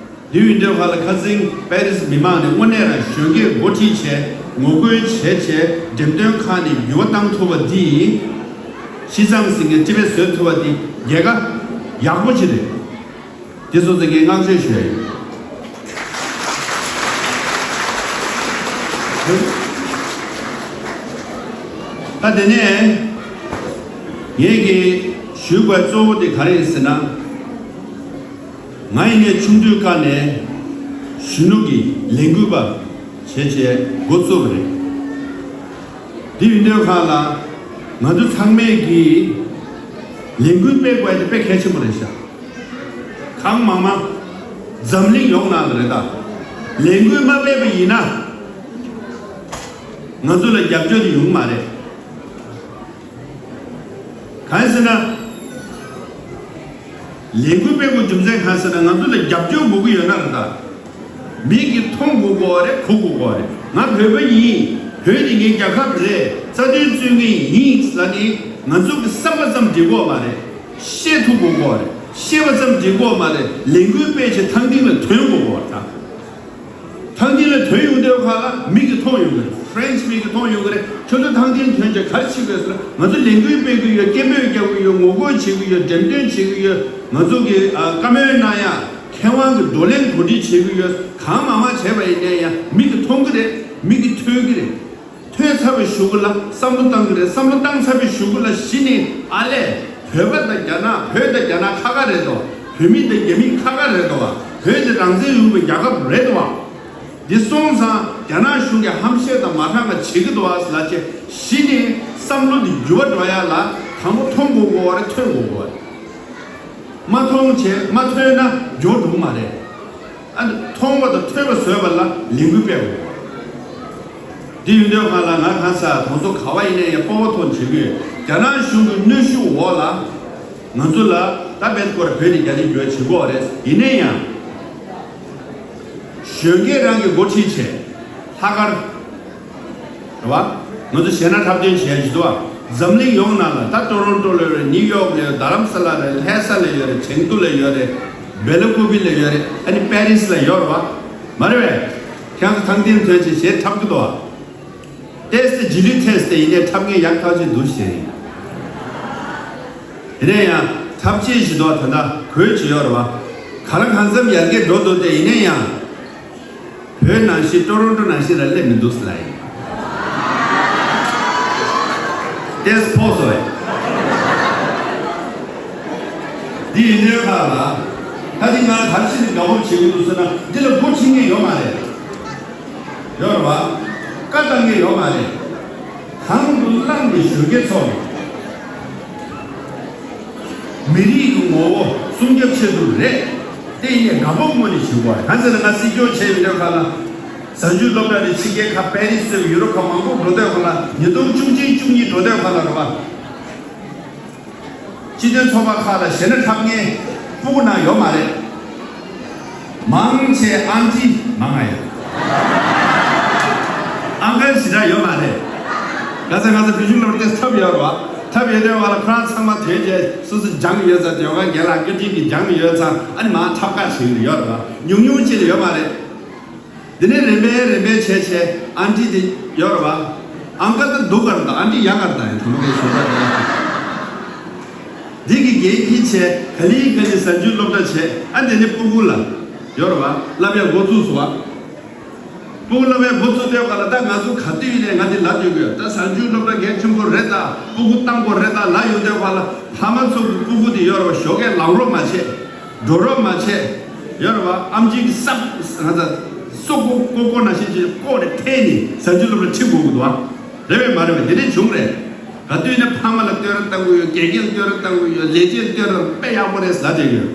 དེ་ཡིན་དུས་ཁ་ལ་ཁ་སང་པེ་རིས་མི་མང་ནས་དངོས་གནས་རང་གཞོན་སྐྱེས་འགོ་ཁྲིད་བྱས་ངོ་རྒོལ་བྱས་བྱས་འགྲེམས་སྟོན་ཁང་ནས་འགྱུར་བ་བཏང་ཐུབ་པ་འདི། ཤིས་ཙང་ཟེར་མཁན་ཏི་བེད་བཟོས་ཐུབ་པ་འདི་རྒྱལ་ཁ་ཡག་པོ་ཅིག་རེད། དེ་སོང་ཙང་ངས་བསྔགས་བརྗོད་ཞུ་ཡ་ཡིན། ད་དེ་ནས་ངས་ཀྱི་ཞུ་དགོས་གཙོ་བོ་དེ་ག་རེ་ཡིན་ཟེར་ན། ང་ཡིན་ནའི་ཆུང་དུས་ཀ་ནས་གཞོན་ནུ་གི་ལས་འགུལ་པ་བྱས་བྱས་འགོ་བཙུགས་པ་རེད། དེ་ཡིན་དུས་ཁ་ལ་ང་ཚོ་ཚང་མས་ཀྱི་ལས་འགུལ་སྤེལ་དགོས་དེ་དཔེ་གལ་ཆེན་པོ་རེད་ཤག་གང་མང་མང་འཛམ་གླིང་ཡོངས་ནང་ལ་རེད་ད། ལས་འགུལ་མ་སྤེལ་བ་ཡིན་ན་ང་ཚོ་ལ་རྒྱབ་སྐྱོར་དེ་ཡོང་གི་མ་རེད། གང་ཟེར་ན། ལས་འགུལ་སྤེལ་དགོས་རྒྱུ་མཚན་གང་ཟེར་ན། ང་ཚོ་ལ་རྒྱབ་སྐྱོར་དགོས་ཀྱི་ཡོད་ན་རེད་ད། མིག་གིས་མཐོང་དགོས་ཀྱི་ཡོད་རེད། གོ་དགོས་ཀྱི་ཡོད་རེད། ང་བོད་པ་ཡིན། བོད་ནི་ངའི་རྒྱལ་ཁབ་རེད། རྩ་དོན་རྩོད་མཁན་ཡིན་ལབ་ནི་ང་ཚོ་གི་བསམ་པ་ཙམ་འགྲིག་གི་ཡོད་མ་རེད། ཤེས་ཐུབ་དགོས་ཀྱི་ཡོད་རེད། ཤེས་པ་ཙམ་འགྲིག་གི་ཡོད་མ་རེད། ལས་འགུལ་སྤེལ་བྱས་ཐང་སྟེང་ལ་ཐོན་དགོས་ཀྱི་ཡོད་རེད་ད། ཐང་སྟེང་ལ་ཐོན་ཡོང་དུས་ཁ་ལ་མིག་གིས་མཐོང་ཡོང་གི་རེད། ཕ་རན་སི་མིག་གིས་མཐོང་ཡོང་གི་རེད། ཁྱོད་ཚོ་ཐང་སྟེང་ཐོན་བྱས་ག་རེ་བྱེད་དགོས་ཟེར་ན། ང་ཚོ་ལས་འགུལ་སྤེལ་གི་ཡོད། སྐད་འབོད་རྒྱག་གི་ཡོད། ངོ་རྒོལ་བྱེད་ཀྱི་ཡོད། འགྲེམས་སྟོན་བྱེད་ཀྱི་ཡོད། ང་ཚོ་གི་ཨ་བཀའ་མོལ་གནང་ཡ། མཁས་དབང་གི་བགྲོ་གླེང་གོ་སྒྲིག་བྱེད་ཀྱི་ཡོད། གང་མང་མང་བྱས་པ་ཡིན་ནའི་ཡང་མིག་གིས་མཐོང་གི་རེད། མིག་གིས་ཐོས་ཀྱི་རེད། ཐོས་ཚར་བའི་གཞུག་གུ་ལ་བསམ་བློ་བཏང་གི་རེད། བསམ་བློ་བཏང་ཚར་བའི་གཞུག་གུ་ལ་གཞི་ནས་ཨ་ལས། བོད་པ་དང་རྒྱ་ནག་བོད་དང་རྒྱ་ནག་ཁ་ཁ་རེད་དོ། བོད་མི་དང་རྒྱ་མི་ཁ་ཁ་རེད་དོ། བོད་དེ་རང་བཙན་ཡོད་པའི་རྒྱལ་ཁབ་རེད་དོ། འདི་སོང་ཙང་རྒྱ་ནག་གཞུང་གིས་ཧམ་བཤད་དང་མ་དྲང་བ་བྱེད་ཀྱི་འདུག་ཨ་ལ་ཅེ་གཞི་ནས་བསམ་བློ་འདི་འགྱུར་བ་འགྲོ་ཡ་ལ་དང་པོ་མཐོང་དགོས་དགོས་པ་རེད། ཐོས་དགོས་དགོས་པ་རེད། མ་མཐོང་བྱས་མ་ཐོས་ན་འགྱུར་འགྲོ་གི་མ་རེད། ཨ་ནི་མཐོང་བ་དང་ཐོས་པ་བཟོས་པ་ལ་ལས་འགུལ་སྤེལ་དགོས། འདི་ཡིན་དུས་སྒང་ལ་ང་གང་ཟག་དང་ཚོ་ག་བ་ཡིན་ནའི་ཡང་སྤོབས་པ་ཐོག་བྱེད་དགོས། རྒྱ་ནག་གཞུང་གི་གནོན་ཤུགས་འོག་ལ་ང་ཚོ་ལ་ད་བེད་སྐོར་བོད་ནས་རྒྱ་ནས་འགྱུར་བ་བྱེད་དགོས་རེད། ཡིན་ནའི་ཡང་གཞོན་སྐྱེས་རང་གི་འགོ་ཁྲིད་བྱས་ལྷག་དཀར། རེད་བ། ང་ཚོ་གཞས་སྣ་འཁྲབ་སྟོན་བྱས་ཡོད་དོ། འཛམ་གླིང་ཡོངས་ནང་ལ་ད་ཏོ་རོན་ཏོ་ལ་ཡོད་རེད། ནིའུ་ཡོག་ལ་ཡོད། རྡ་རམ་ས་ལ་ལ་ཡོད། ལྷ་ས་ལ་ཡོད་རེད། ཆེང་ཏུ་ལ་ཡོད་རེད། སྦེ་ལ་ཀུ་པི་ལ་ཡོད་རེད། ཨ་ནི་པེ་རི་སི་ལ་ཡོད་རེད་བ། མ་རེད་བས། ཁྱེད་ཚོ་ཐང་སྟེང་ཐོན་བྱས་གཞས་འཁྲབ་ཀྱི་འདུག་བ། ཏེས་ཏེ་རྗེས་ལུས་ཐེས་ཏེ་ཡིན་ནའི་འཁྲབ་མཁན་ཡག་ཐག་ཆོད་འདུག་ཞེས། དེ་ནས་ཡང་འཁྲབ་ཆས་ཞིག་འདུག་བ། ད་ལྟ་གོས་ཅིག་ཡོད་རེད་བ། ག་ལ་གང་འཚམ་ཡར་རྒྱས་འགྲོ་འདུག་སྟེ། ཡིན་ནའི་ཡང་། བོད་ནང་བཞིན་ཀྲོ་རོན་ཀྲོ་ནང་བཞིན་ལ་སླེབས་མི་འདུག་ཟེར་ལ་ཡིན། ཏེས་ཕོག་སོང་བས། འདི་ཡིན་དུས་ཁ་ལ། ད་འདི་ང་ག་རེ་བྱས་ནས་དགའ་པོ་བྱེད་ཀྱི་འདུག་ཟེར་ན། འདི་ལ་སྒོ་ཕྱེ་མཁན་ཡོད་མ་རེད། ཡོད་རེད་བ། བཀའ་བཏང་མཁན་ཡོད་མ་རེད། དང་དུ་བླངས་ཏེ་གཞོན་སྐྱེས་ཚོ། མི་རིགས་ཀྱི་ངོ་བོ་སྲུང་སྐྱོབ་ཆེད་དུ་རེད། དེ་ཡིན་ནའི་དགའ་སྤོབས་ངོས་ནས་བྱེད་དགོས་རེད། གང་ཟེར་ན་ང་སྲིད་སྐྱོང་བྱས་ཡོད་དུས་ཁ་ལ། གཟའ་མཇུག་སློབ་གྲྭ་ནས་ཕྱི་རྒྱལ་ཁག་པེ་རི་སི་ཡུ་རོབ་ཁག་མང་པོ་འགྲོ་དུས་ཁ་ལ། ཉིས་སྟོང་བཅུ་གཅིག་བཅུ་གཉིས་འགྲོ་དུས་ཁ་ལ་རེད་བ། སྤྱི་མཐུན་ཚོགས་པ་ཁག་ལ་གཞས་སྣ་འཁྲབ་མཁན་སྤུ་གུ་ནང་ཡོད་མ་རེད། མང་ཆེ་ཨང་ཀི་མང་ང་ཡོད། ཨང་ཀི་ཞེ་དྲག་ཡོད་མ་རེད། ག་ས་ག་ས་བོད་གཞུང་སློབ་གྲྭ་ཏེས་འཁྲབ་ཡོད་རེད་བ། འཁྲབ་ཡོད་དུས་བ་ལ་ཁོ་རང་ཚང་མ་དོན་བྱས་སོ་སོ་སྦྱངས་ཡོད་ཙང་དོན་ཁ་རྒན་ལགས་བཀའ་དྲིན་གྱིས་སྦྱངས་ཡོད་ཙང་ཨ་ནི་མང་འཁྲབ་ཁག་བྱེད་ཀྱི་ཡོད་རེད་བ། ཉུང་ཉུང་ཅིག་ལ་ཡོད་མ་རེད། དེ་ནས་རིམ་པས་རིམ་པས་བྱས་བྱས་ཨང་ཀི་དེ་ཡོད་རེད་བ། ཨང་ཀི་དེ་སྡུག་ག་རེད་དང་ཨང་ཀི་ཡག་ག་རེད་དང་ཡང་དུ་མ་གའི་ཞོགས་པ་དེ། འདི་གི་རྒྱན་ཁྱི་བྱས་ག་ལི་ག་ལི་གཟའ་མཇུག་སློབ་གྲྭ་བྱས། ཨ་དེ་ནས་སྤུ་གུ་ལ་ཡོད་རེད་བ། བསླབ་ཡག་འགོ་བཙུགས་སོང་བ། སྤུ་གུ་བསླབ་ཡག་འགོ་བཙུགས་དུས་ག་ལ་ད་ང་ཚོ་ག་དུས་ཡིན་ནའི་ང་དེ་ལབ་སྡོད་ཀྱི་ཡོད། ད་གཟའ་མཇུག་སློབ་གྲྭ་གལ་ཆེན་པོ་རེད་ད། སྤུ་གུ་བཏང་དགོས་རེད་ད་ལབ་ཡོང་དུས་ག་ལ་ཕ་མ་ཚོ་གི་སྤུ་གུ་དེ་ཡོད་རེད་བ། ཞོགས་ཀས་ལངས་རོགས་མ་བྱས། འགྲོ་རོགས་མ་བྱས། ཡོད་རེད་བ། ཨམ་ཆི་གི་སྲབ་ང་ཚོ་སོ་ཀོ་ཀོ་ཀོ་ནང་བཞིན་གྱི་ཀོ་རེ་འཐེན་ནས་གཟའ་མཇུག་སློབ་གྲྭ་ཁྲིད་དགོས་ཀྱི་འདུག་བ། རེད་བས་མ་རེད་བས། དེ་འདྲས་བྱུང་རེད། ག་དུས་ནས་ཕ་མ་ལ་བསྟོད་ར་བཏང་གི་ཡོད། དགེ་རྒན་བསྟོད་ར་བཏང་གི་ཡོད། ལས་བྱེད་བསྟོད་ར་དཔེ་ཡག་པོ་རེད་ཟེར་བསྡད་ཡོད།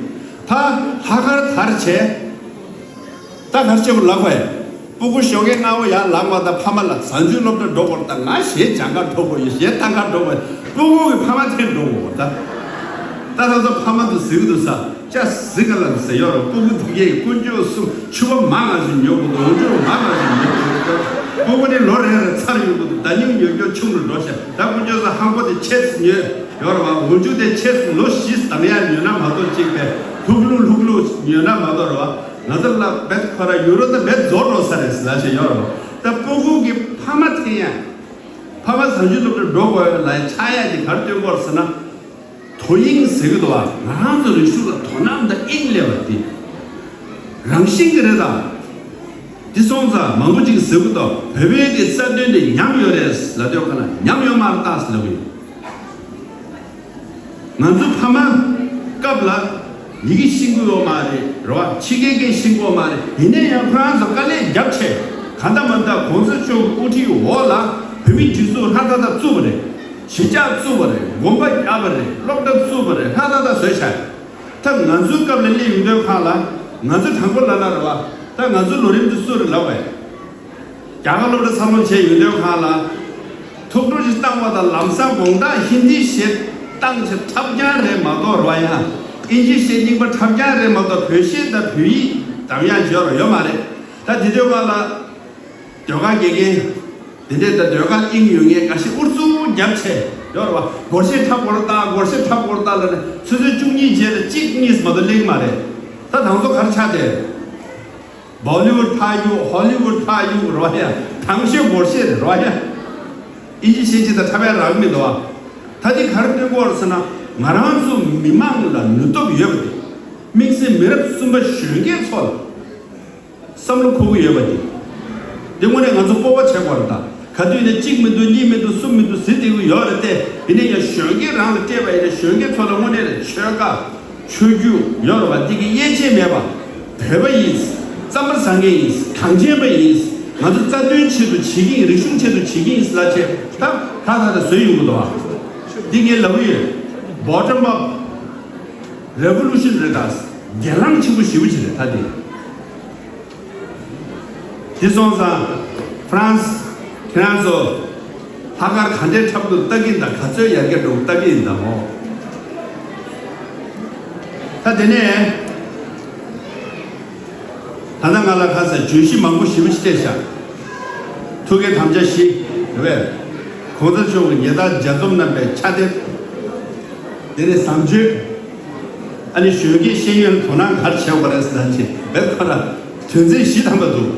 ད་ལྷག་དཀར་དར་བྱས། ད་གར་བྱེད་པོ་ལབ་བས། སྤུ་གུ་ཞོགས་ཀས་སྔ་བོ་ཡར་ལངས་པ་དང་ཕ་མ་ལ་གཟའ་མཇུག་སློབ་གྲྭ་འགྲོ་དགོས་རེད་ད། ང་གཞས་སྦྱང་ག་འགྲོ་དགོས་ཡོད། གཞས་བཏང་ག་འགྲོ་དགོས། སྤུ་གུ་གི་ཕ་མ་འཐེན་འགྲོ་དགོས་ད། ད་ད་ཚོ་ཕ་མ་ཚོ་གཟིགས་འདུག་ས། ཅག་གཟིགས་ག་ལ་ཟེར་ཡོད་རེད། སྤུ་གུ་དེ་གས་དཀོན་མཆོག་གསུམ་ཕྱུ་པ་མ་ང་ཞིག་ཉོ་དགོས་འདུག་འོ་འཇོག་མ་ང་ཞིག་ཉོ་དགོས་འདུག་སྤུ་གུ་ནི་ལོ་རེ་རེ་ཚར་ཡོང་གི་འདུག་ད་ཉིན་ཉོ་རྒྱུ་ཆུང་རུ་འགྲོ་ཤག་ད་དཀོན་མཆོག་གསུམ་ཧང་པོ་དེ་ཆེ་ཙམ་ཉོས་ཡོད་རེད་བ། འོ་འཇོག་དེ་ཆེ་ཙམ་ལོ་བཞི་ཙམ་ཡར་ཉོས་ན་མ་གཏོགས་གཅིག་པས་ལྷུག་ལྷུག་ལྷུག་ལྷུག་ཉོས་ན་མ་གཏོགས་རེད་བ། ང་ཚོ་ལ་བེད་ཁོ་ར་ཡུ་རོ་ད་བེད་རྫོགས་འགྲོ་ས་རེད་ཟེར་ལ་བྱས་ཡོད་རེད་བ། ད་སྤུ་གུ་གི་ཕ་མ་འཐེན་ཡ། ཕ་མ་གཟའ་མཇུག་སློབ་གྲྭ་འགྲོ་དགོས་ཡོད་ལ་ཆགས་ཡ་དེ་ག་རེ་སྟོན་དགོས་རེད་ཟེར་ན། དོ་དབྱིངས་ཟེར་གི་འདུག་བ། ང་རང་ཚོ་རིག་གཞུང་ལ་དོ་སྣང་དང་དབྱིངས་སླེབས་པ་དེ་རང་བཞིན་གྱི་རེད་ད། འདི་སོང་ཙང་མང་པོ་ཅིག་ཟེར་གི་འདུག་བོད་པའི་གི་རྩ་དོན་དེ་ཉམས་ཡོད་རེད་ལབ་དུས་ག་ལ་ཉམས་ཡོད་མ་རེད་ད་ཟེར་ལབ་གི་ཡོད། ང་ཚོ་ཕ་མ་སྐབས་ལ་ཡི་གེ་ཤེས་ཀྱི་ཡོད་མ་རེད་རེད་བ། ཕྱི་རྒྱལ་སྐད་ཤེས་ཀྱི་ཡོད་མ་རེད། ཡིན་ན་ཡང་ཁོ་རང་ཚོ་དཀའ་ལས་རྒྱབ་བྱས་གང་ལྟར་མ་ལྟར་གོང་ས་མཆོག་གི་དབུ་ཁྲིད་འོག་ལ་བོད་མིའི་སྒྲིག་འཛུགས་སྔར་ལྟར་དང་བཙུགས་པ་རེད། གཞིས་ཆགས་བཙུགས་པ་རེད། དགོན་པ་བརྒྱབ་པ་རེད། སློབ་གྲྭ་བཙུགས་པ་རེད། ལྷ་ལྷ་ད་བཟོས་བཞག་ད་ང་ཚོའི་སྐབས་ལ་སླེབས་ཡོང་དུས་ཁ་ལ་ང་ཚོ་དྲང་པོ་ལབ་ན་རེད་བ། ད་ང་ཚོའི་ལོ་རིམ་དེ་སུ་རེད་ལབ་པས། རྒྱ་གར་སློབ་གྲྭ་འཚར་ལོངས་བྱས་ཡོང་དུས་ཁ་ལ་ཐུགས་སྤྲོ་ཞིག་བཏང་བ་དང་ལམ་སང་དགོང་དག་ཧིན་དི་བཤད་ བཏང་བྱས་འཁྲབ་རྐྱང་རེད་མ་གཏོགས་རོ་ཡ། ཨིན་ཇི་བཤད་རྙིང་པ་འཁྲབ་རྐྱང་རེད་མ་གཏོགས་བོད་གཞས་དང་བོད་ཡིག་འདམ་ཡག་ཡོད་རོ་ཡོད་མ་རེད། ད་དེ་དུས་སྒང་ལ་ཟློས་གར་དགེ་རྒན་དེ་འདྲས་དང་ཟློས་གར་དབྱིངས་ཡོད་མཁན་འགའ་ཤས་ཨུ་ཚུགས་རྒྱབ་བྱས་ཡོད་རེད་བ། སྒོར་གཞས་འཁྲབ་དགོས་རེད་ད། སྒོར་གཞས་འཁྲབ་དགོས་རེད་ད་ལབ་ནས་ཆུ་ཚོད་བཅུ་གཉིས་རྗེས་ལ་གཅིག་གཉིས་མ་གཏོགས་གླེང་མ་རེད། ད་དང་ཚོ་ག་རེ་ཆགས་བསྡད། Bollywood ཕར་གཡུག Hollywood ཕར་གཡུག་རོ་ཡ། དང་ཤོས་སྒོར་གཞས་རེད་རོ་ཡ། ཨིན་ཇི་བཤད་ཅིག་དང་འཁྲབ་ཡ་རག་མི་འདུག་བ། ད་འདི་ག་རེ་སྟོན་གྱི་ཡོད་རེད་ཟེར་ན། ང་རང་ཚོ་མི་མང་ལ་ནུས་སྟོབས་ཡོད་པ་དེ། དམིགས་བསལ་མི་རབས་གསུམ་པ་གཞོན་སྐྱེས་ཚོ་ལ་བསམ་བློ་འཁོར་གྱི་ཡོད་པ་དེ། འདི་དངོས་གནས་ང་ཚོ་སྤོབས་པ་བྱེད་དགོས་རེད་ད། ག་དུས་ནས་གཅིག་མི་འདུག་གཉིས་མི་འདུག་གསུམ་མི་འདུག་ཟེར་བསྡད་ཀྱི་ཡོད་རེད་དེ། ཡིན་ན་ཡང་གཞོན་སྐྱེས་རང་ལ་སྤྲད་པ་ཡིན་ན་གཞོན་སྐྱེས་ཚོ་ལ་དངོས་གནས་ལ་ཆོལ་ཁ། ཆོས་བརྒྱུད་ཡོད་རེད་བ། འདི་གི་དབྱེ་འབྱེད་མེད་པ། བོད་པ་ཡིན། རྩམ་པ་ཟ་མཁན་ཡིན། གངས་ཅན་པ་ཡིན། ང་ཚོ་རྩ་དོན་ཆེད་དུ་བྱེད་ཀྱི་ཡིན། རིག་གཞུང་ཆེད་དུ་བྱེད་ཀྱི་ཡིན་ལབ་བྱས་ད་ད་ད་ད་བཟོས་ཡོང་གི་འདུག་བ། འདི་ངས་ལབ་གི་ཡོད། Bottom up revolution རེད་ད། གྱེན་ལངས་ཆེན་པོ་ཞེ་པོ་ཅིག་རེད་ད་འདི། དེ་སོང་ཙང་ཧྥ་རན་སི་ཁྱེད་རང་ཚོ་ལྷག་དཀར་ག་འདྲའི་འཁྲབ་འདུག་ལྟ་གི་ཡིན་ད། ག་ཚོད་ཡར་རྒྱས་འགྲོ་ལྟ་གི་ཡིན་ད་མོ། ད་དེ་ནས་ད་ལྟ་ང་ལ་ཁ་སང་བརྗོད་གཞི་མང་པོ་ཞེ་པོ་ཅིག་སྤྲད་བཞག་ཐུགས་ཀའི་དམ་བཅའ་བཞི་རེད་པས། གོང་ས་མཆོག་གི་ཉེ་དག་ལྗགས་རྩོམ་རྣམ་པའི་ཕྱག་དེབ། དེ་ནས་བཟང་སྤྱོད། ཨ་ནི་གཞོན་སྐྱེས་ཤེས་ཡོན་དོ་སྣང་ག་རེ་བྱེད་དགོས་རེད་ཟེར་ན་ཅི་བས་ཁོ་ན་དོན་ཚན་བཞི་ཐམ་པ་འདུག་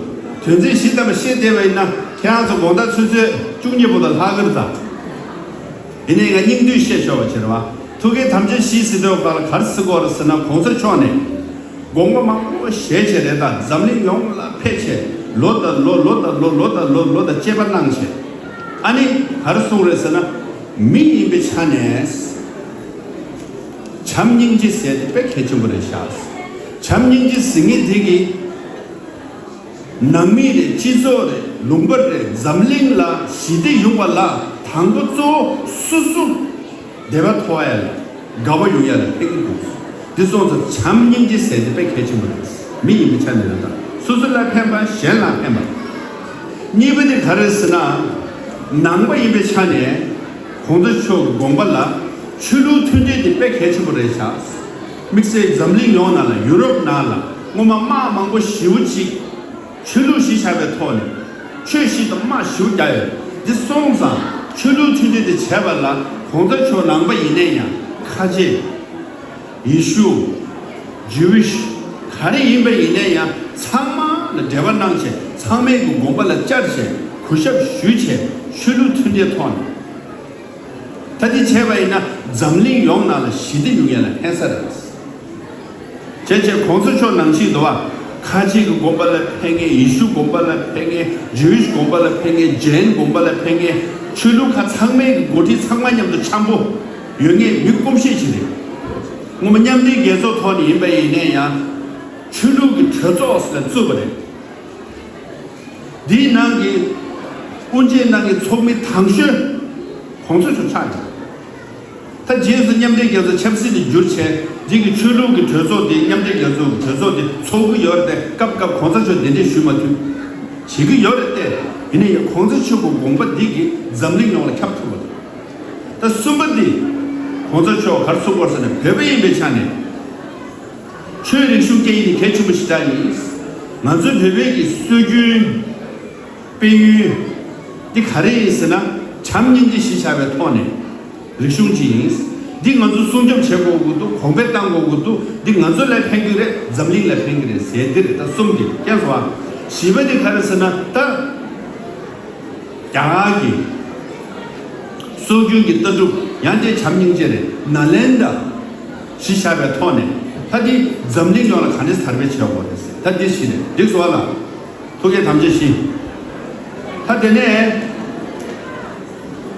དོན་ཚན་བཞི་ཐམ་པ་ཤེས་བསྡད་པ་ཡིན་ན་ཁྱེད་རང་ཚོ་དགོང་དག་ཆུ་ཚོད་བཅུ་གཉིས་པོ་དང་ལྷག་གི་རེད་ད། ཡིན་ནའི་ང་སྙིང་བསྡུས་བཤད་ཆོག་པ་བྱེད་རེད་བ། ཐུགས་ཀའི་དམ་བཅའ་བཞི་ཟེར་དུས་ག་ལ་ག་རེ་ཟེར་དགོས་རེད་ཟེར་ན། གོང་ས་མཆོག་ནས་དགོངས་པ་མང་པོ་བཞེས་བྱས་རེད་ད། འཛམ་གླིང་ཡོངས་ལ་ཕེབས་བྱས་ལོ་དང་ལོ་ལོ་དང་ལོ་ལོ་དང་ལོ་ལོ་དང་བཅད་པ་གནང་བྱས། ཨ་ནི་ག་རེ་གསུངས་རེད་ཟེར་ན། མི་ཡིན་པའི་ཆ་ནས་བྱམས་སྙིང་རྗེ་ཟེར་དེ་དཔེ་གལ་ཆེན་པོ་རེད་ཤག་བྱམས་སྙིང་རྗེ་ཟེར་མཁན་དེ་གིས་ནང་མི་རེད། སྤྱི་ཚོགས་རེད། ལུང་པ་རེད། འཛམ་གླིང་ལ་ཞི་བདེ་ཡོང་བ་ལ་དང་པོ་གཙོ་བོ་སོ་སོ་བདེ་བ་ཐོབ་ཡ་ལ་དགའ་བ་ཡོང་ཡ་ལ་ཕན་གྱི་འདུག་འདི་སོང་ཙང་བྱམས་སྙིང་རྗེ་ཟེར་དེ་དཔེ་གལ་ཆེན་པོ་རེད། མི་ཡིན་པའི་ཆ་ནས་རེད་ད། སོ་སོ་ལ་ཕན་པ་གཞན་ལ་ཕན་པ། གཉིས་པ་དེ་ག་རེ་ཟེར་ན། ནང་པ་ཡིན་པའི་ཆ་ནས་གོང་ས་མཆོག་གི་དགོངས་པ་ལ་ཆོས་ལུགས་མཐུན་སྒྲིལ་དེ་དཔེ་གལ་ཆེན་པོ་རེད་ཤག་དམིགས་བསལ་འཛམ་གླིང་ཡོངས་ནང་ལ་ཡུ་རོབ་ནང་ལ་སྔོན་མ་དམག་མང་པོ་ཞེ་པོ་ཅིག་ཆོས་ལུགས་གཞི་བཞག་པའི་ཐོག་ནས་ཆོས་བཞི་དང་དམག་ཞེ་པོ་རྒྱག་ཡོད། འདི་སོང་ཙང་ཆོས་ལུགས་མཐུན་སྒྲིལ་དེ་བྱས་པ་ལ་གོང་ས་མཆོག་ནང་པ་ཡིན་ནའི་ཡང་ཁ་ཆེ། ཡེ་ཤུ། ཇུ་ཝིཤ། ག་རེ་ཡིན་པ་ཡིན་ནའི་ཡང་ཚང་མ་ལ་འབྲེལ་བ་གནང་བྱས་ཚང་མའི་གི་དགོངས་པ་ལ་བཅར་བྱས་གུས་ཞབས་ཞུས་བྱས་ཆོས་ལུགས་མཐུན་སྒྲིལ་ཐོག་ནས། ད་འདི་བྱས་པ་ཡིན་ན་འཛམ་གླིང་ཡོངས་ནང་ལ་ཞི་བདེ་ཡོང་ཡ་ལ་ཕན་ས་རེད། བྱས་བྱས་གོང་ས་མཆོག་ནང་བཞིན་འདུག་བ། ཁ་ཆེ་གི་དགོངས་པ་ལ་ཕན་ངེས། ཡེ་ཤུ་དགོངས་པ་ལ་ཕན་ངེས། ཇུ་ཝིཤ་དགོངས་པ་ལ་ཕན་ངེས། ཇེན་དགོངས་པ་ལ་ཕན་ངེས། ཆོས་ལུགས་ཁག་ཚང་མའི་གི་འགོ་ཁྲིད་ཚང་མ་མཉམ་དུ་འཆམ་པོ་ཡོད་ངེས་མི་སྐུ་མཁྱེན་ཞིག་རེད། སྔོན་མ་མཉམ་འབྲེལ་རྒྱལ་ཚོགས་ཐོག་ནས་ཡིན་པ་ཡིན་ནའི་ཡང་ཆོས་ལུགས་ཀྱི་གྲོས་ཚོགས་ཟེར་ནས་བཙུགས་པ་རེད། འདིའི་ནང་གི་དབུ་འབྱེད་གནང་མཁན་ཚོགས་མི་དང་ཤོས་གོང་ས་མཆོག་ཆགས་ཡོད། ད་རྗེས་སུ་མཉམ་འབྲེལ་རྒྱལ་ཚོགས་ཆབ་སྲིད་དུ་བསྒྱུར་བྱས་འདི་གི་ཆོས་ལུགས་ཀྱི་གྲོས་ཚོགས་འདི་མཉམ་འབྲེལ་རྒྱལ་ཚོགས་ཀྱི་གྲོས་ཚོགས་འདི་ཚོགས་ཀྱི་ཡོད་རེད་དེ། སྐབས་སྐབས་གོང་ས་མཆོག་གདན་འདྲེན་ཞུས་མ་ཐུབ་བྱེད་ཀྱི་ཡོད་རེད་དེ། ཡིན་ནའི་ཡང་གོང་ས་མཆོག་གི་དགོངས་པ་འདི་གིས་འཛམ་གླིང་ཡོངས་ལ་ཁྱབ་ཐུབ་པ་རེད། ད་གསུམ་པ་འདི་གོང་ས་མཆོག་ག་རེ་གསུངས་པ་རེད་ཟེར་ན། བོད་པ་ཡིན་པའི་ཆ་ནས། ཆོས་རིག་གཞུང་སྐད་ཡིག་ནི་གལ་ཆེན་པོ་ཞེ་དྲག་ཡིན། ང་ཚོའི་བོད་པའི་གི་སྲོལ་རྒྱུན། དཔལ་ཡོན། འདི་ག་རེ་ཡིན་ཟེར་ན། བྱམས་སྙིང་རྗེ་གཞི་བཞག་པའི་ཐོག་ནས་རིག་གཞུང་ཅིག་ཡིན། འདི་ང་ཚོ་སྲུང་སྐྱོབ་བྱེད་དགོས་ཀྱི་འདུག་གོང་འཕེལ་གཏང་དགོས་ཀྱི་འདུག་འདི་ང་ཚོ་ལ་ཕན་གྱི་རེད། འཛམ་གླིང་ལ་ཕན་གྱི་རེད་ཟེར་འདི་རེད། ད་གསུམ་འདི་ཀྱང་སོ། བཞི་པ་འདི་ག་རེ་ཟེར་ན་ད། རྒྱ་གར་གྱི་སྲོལ་རྒྱུན་གྱི་ལྟ་གྲུབ་ཡང་དེ་བྱམས་སྙིང་རྗེ་རེད། ནཱ་ལེནྡྲ་གཞི་བཞག་པའི་ཐོག་ནས་ད་འདི་འཛམ་གླིང་ཡོངས་ལ་ག་འདྲས་དར་སྤེལ་བྱེད་དགོས་རེད། ད་འདི་བཞི་རེད། འགྲིག་སོང་བ་ལ། ཐུགས་ཀའི་དམ་བཅའ་བཞི། ད་དེ་ནས་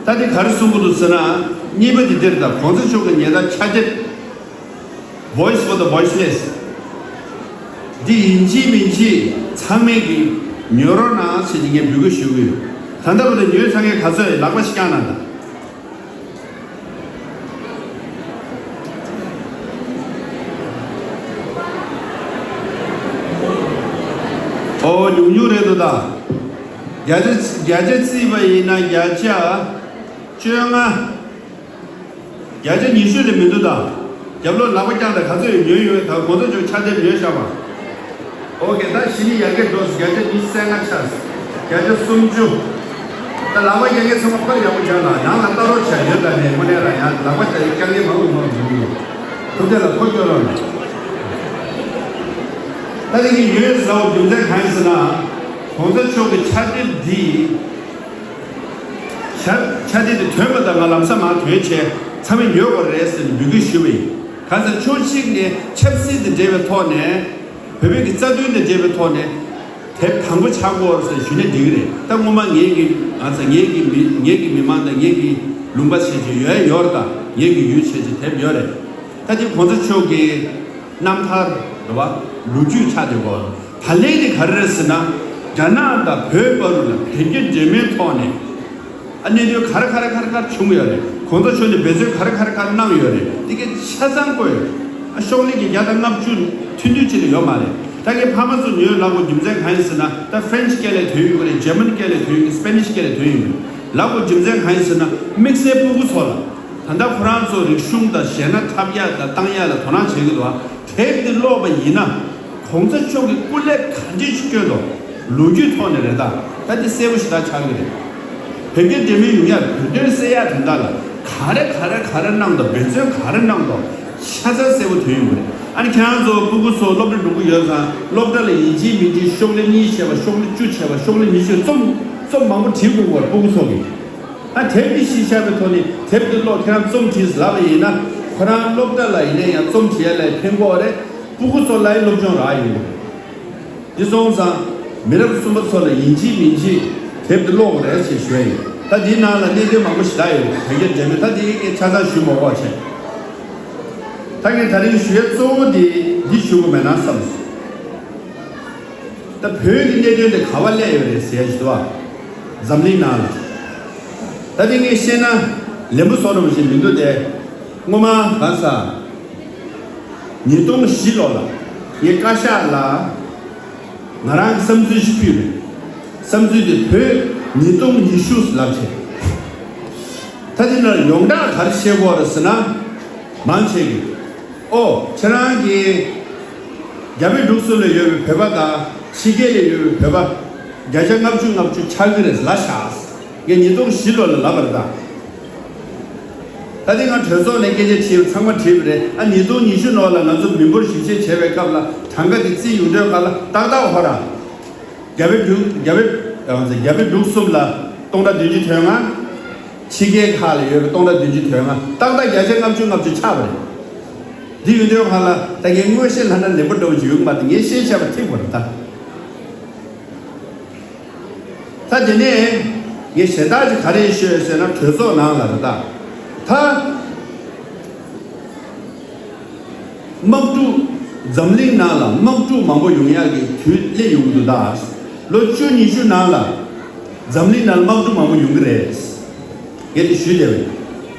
ད་འདི་ག་རེ་གསུང་གི་འདུག་ཟེར་ན། གཉིས་པ་འདི་འདིར་ད་གོང་ས་མཆོག་གི་ཉེ་ལྟར་ཕྱག་དེབ། Voice for the Voiceless། འདི་ཡིན་གཅིག་མིན་གཅིག་ཚང་མས་ཀྱིས་ཉོ་རོགས་གནང་ཟེར་གྱི་ངས་འབོད་སྐུལ་ཞུ་གི་ཡོད། ད་ལྟ་བར་དུ་ཉོས་ཚར་མཁན་ག་ཚོད་ཡིན། ལག་པ་ཞིག་བརྐྱངས་གནང་དང་། ཨོ་ཉུང་ཉུང་རེད་འདུག་ད། བརྒྱ་ཆ་བརྒྱ་ཆ་བརྩིས་པ་ཡིན་ན་བརྒྱ་ཆ་བཅོ་ལྔ། བརྒྱ་ཆ་ཉི་ཤུ་ལས་མི་འདུག་ད། རྒྱབ་ལོགས་ལག་པ་བརྐྱངས་ད་ག་ཚོད་ཉོས་ཡོད། ད་གོང་ས་མཆོག་ཕྱག་དེབ་ཉོས་བཞག་པ། ཨོ་ཀེ། ད་གཞི་ནས་ཡར་རྒྱས་འགྲོ་སོང་། བརྒྱ་ཆ་ཉི་ཤུ་རྩ་ལྔ་ཆགས་སོང་། བརྒྱ་ཆ་སུམ་ཅུ། ད་ལག་པ་བརྐྱང་མཁན་ཚང་མ་པར་ཡག་པོ་རྒྱག་ལ། ནང་ལ་ལྟ་རོགས་བྱས་ཡོད། ད་ནས་དངོས་གནས་རང་ཡང་ལག་པ་དེ་བརྐྱང་མཁན་མང་པོ་མང་པོ་འདུག་ཐུབ་བསྟན་ལ་ཁོ་སྐྱོ་རོགས་གནང་། ད་དེ་གི་ཡོད་ཟེར་བ་རྒྱུ་མཚན་གང་ཡིན་ཟེར་ན། གོང་ས་མཆོག་གི་ཕྱག་དེབ་འདི། ཕྱག་ཕྱག་དེབ་དེ་ཐོན་པ་དང་ང་ལམ་སང་མར་ཐོན་བྱས་ཚང་མས་ཉོ་དགོས་རེད་ཟེར་ནས་འབོད་སྐུལ་ཞུས་པ་ཡིན། གང་ཟེར་ཕྱོགས་གཅིག་ནས་ཆབ་སྲིད་དང་འབྲེལ་བའི་ཐོག་ནས། བོད་བོད་ཀྱི་རྩ་དོན་དང་འབྲེལ་བའི་ཐོག་ནས། དེབ་དང་པོ་ཆགས་དགོས་ཟེར་ཞུས་ན་འགྲིག་གི་རེད། ད་སྔོན་མ་ངེད་ཀྱི་ང་ཚོ་ངེད་ཀྱི་མི་ངེད་ཀྱི་མི་མང་དང་ངེད་ཀྱི་ལུང་པ་བྱས་བྱས་ཡོད་ཡོད་རེད། ད་ངེད་ཀྱི་ཡུལ་བྱས་བྱས་དེབ་ཡོད་རེད། ད་དེ་གོང་ས་མཆོག་གི་རྣམ་ཐར་རེད་བ། ལོ་རྒྱུས་ཆགས་བསྡད་ཡོད། ད་ལན་དེ་ག་རེ་རེད་ཟེར་ན། རྒྱ་ནག་དང་བོད་བར་ལ་བོད་རྒྱ་འབྲེལ་མོལ་ཐོག་ནས། ཨ་གནད་དོན་ག་རེ་ག་རེ་ག་རེ་ག་རེ་བྱུང་ཡོད་རེད། གོང་ས་མཆོག་ནས་འབད་བརྩོན་ག་རེ་ག་རེ་ག་རེ་གནང་ཡོད་རེད། དེ་གའི་ཆ་ཚང་བཀོད་ཡོད། ཨ་ཤོག་ལྷེ་གི་བརྒྱ་དང་ལྔ་བཅུ་ཐུང་ཐུང་ཅིག་ལས་ཡོད་མ་རེད། ད་ངས་ཕ་མ་ཚོ་ཉོས་ལབ་དགོས་རྒྱུ་མཚན་གང་ཡིན་ཟེར་ན། ད་ཧྥ་རན་ཆི་སྐད་ལས་ཐོན་ཡོང་གི་རེད། འཇར་མན་སྐད་ལས་ཐོན་ཡོང་གི། སི་པེ་ནིཤ་སྐད་ལས་ཐོན་ཡོང་གི་རེད། ལབ་དགོས་རྒྱུ་མཚན་གང་ཡིན་ཟེར་ན། དམིགས་བསལ་སྤུ་གུ་ཚོ་ལ། ད་ལྟ་ཁོ་རང་ཚོ་རིག་གཞུང་དང་གཞས་སྣ་འཁྲབ་ཡག་དང་བཏང་ཡག་ལ་དོ་སྣང་བྱེད་ཀྱི་འདུག་ཨ། དེབ་འདི་ཀློག་པ་ཡིན་ན། གོང་ས་མཆོག་གིས་སྐུ་ལས་ག་འདྲ་ཞིག་བསྐྱོན་འདུག་ལོ་རྒྱུས་ཐོག་ནས་རེད། ད་ད་འདི་གསལ་པོ་ཞེ་དྲག་ཆགས་ཀྱི་རེད། བོད་རྒྱ་འབྲེལ་མོལ་ཡོང་ཡག་བོད་དོན་སེལ་ཡག་དོན་དག་ལ་ག་རེ་ག་རེ་ག་རེ་གནང་འདུག་འབད་བརྩོན་ག་རེ་གནང་འདུག་ཆ་ཚང་གསལ་པོ་ཐོན་ཡོང་གི་རེད། ཨ་ནི་ཁྱེད་རང་ཚོ་སྤུ་གུ་ཚོ་སློབ་གྲྭ་འགྲོ་གི་ཡོད་ཙང་། སློབ་གྲྭ་ལ་ཡིན་གཅིག་མིན་གཅིག་ཤོག་ལྷེ་གཉིས་བྱས་པ། ཤོག་ལྷེ་བཅུ་བྱས་པ། ཤོག་ལྷེ་ཉི་ཤུ། རྩོམ་རྩོམ་མང་པོ་བྲིས་དགོས་པ་སྤུ་གུ་ཚོ་གིས། ཨ་དེབ་འདི་གཞི་བཞག་པའི་ཐོག་ནས་དེབ་འདི་ཀློག་ཁྱེད་རང་རྩོམ་བྲིས་ལབ་པ་ཡིན་ན། ཁོ་རང་སློབ་གྲྭ་ལ་ཡིན་ན་ཡང་རྩོམ་བྲིས་ཡ་ལ་ཕན་གྱི་ཡོད་རེད། སྤུ་གུ་ཚོ་ལ་ཡང་སློབ་སྦྱོང་རག་ཡོང་གི་རེད། འདི་སོང་ཙང་། མི་རབས་གསུམ་པ་ཚོ་ལ་ཡིན་གཅིག་མིན་གཅིག་དེབ་འདི་ཀློག་དགོས་རེད་ཅེས་ཞུ་ཡ་ཡིན། ད་འདིའི་ནང་ལ་གནད་དོན་མང་པོ་ཞེ་དྲག་ཡོད་རེད། བོད་རྒྱ་འབྲེལ་མོལ། ད་འདི་ངས་ཆ་ཚང་ཞུ་མ་དགོས་བྱས། ད་ངས་ད་རིང་ཞུ་ཡ་གཙོ་བོ་འདི་འདི་ཞུ་དགོས་མེད་ན་བསམས་སོང་། ད་བོད་ཀྱི་གནད་དོན་དེ་ག་པར་སླེབས་ཡོད་རེད་ཟེར་ཞུ་བ། འཛམ་གླིང་ནང་ལ། ད་དེ་ངས་བཤད་ན་ལན་པོ་བཟོ་འདྲ་བོ་ཞིག་མི་འདུག་སྟེ། སྔོན་མ་ག་ས། ཉིས་སྟོང་བཞི་ལོ་ལ་ངས་བཀའ་ཤག་ལ་ང་རང་གི་བསམ་ཚུལ་ཞིག་ཕུལ་རེད། བསམ་ཚུལ་དེ་བོད་ཉིས་སྟོང་ཉི་ཤུ་ལབ་བྱས། ད་དེ་ནས་ཡོངས་གྲགས་ག་རེ་བཤད་ཀྱི་ཡོད་རེད་ཟེར་ན། མང་ཆེ་གིས། ཨོ། ཁྱེད་རང་གིས་རྒྱ་བལ་འབྲུག་གསུམ་ལ་ཡོད་པའི་བོད་པ་དང་ཕྱི་རྒྱལ་ལ་ཡོད་པའི་བོད་པ་བརྒྱ་ཆ་ལྔ་བཅུ་ལྔ་བཅུ་ཆགས་ཀྱི་རེད་ལབ་ཤག་ངས་ཉིས་སྟོང་བཞི་ལོ་ལ་ལབ་པ་རེད་ད། ད་ལྟ་ང་གྲོས་ཚོགས་ནས་སྐད་ཆ་དྲིས་པ་ཚང་མས་དྲིས་པ་རེད། ཨ་ཉིས་སྟོང་ཉི་ཤུ་ནང་ལ་ང་ཚོ་མི་འབོར་ཞིབ་དཔྱད་བྱས་པའི་སྐབས་ལ་གྲངས་ཀ་དེ་བརྩིས་ཡོང་དུས་སྒང་ལ་ཏག་ཏག་ཧོ་ར། རྒྱ་བལ་འབྲུག་རྒྱ་བལ་རྒྱ་བལ་འབྲུག་གསུམ་ལ་སྟོང་ཕྲག་བདུན་ཅུ་དོན་ལྔ། ཕྱི་རྒྱལ་ཁག་ལ་ཡོད་པའི་སྟོང་ཕྲག་བདུན་ཅུ་དོན་ལྔ། ཏག་ཏག་བརྒྱ་ཆ་ལྔ་བཅུ་ལྔ་བཅུ་ཆགས་པ་རེད། འདི་ཡོང་དུས་སྒང་ལ་ད་ངས་དངོས་བཤད་ལབ་ན་ལན་པོ་འདྲ་བོ་ཞིག་ཡོང་གི་མ་རེད། ངས་བཤད་བྱས་པ་ཐིག་པ་རེད་ད། ད་དེ་ནས་ངས་ཞེ་དྲག་ཅིག་ག་རེ་ཤོད་ཟེར་ན། གྲོས་ཚོགས་ནང་ལ་རེད་ད། ད་དམག་འཁྲུག་འཛམ་གླིང་ནང་ལ་དམག་འཁྲུག་མང་པོ་ཡོང་ཡག་གི་དུས་སླེབས་ཡོང་གི་འདུག་ད། ལོ་བཅུ་ཉི་ཤུ་ནང་ལ་འཛམ་གླིང་ནང་ལ་དམག་འཁྲུག་མང་པོ་ཡོང་གི་རེད། ངས་དེ་ཞུས་བསྡད་པ་ཡིན།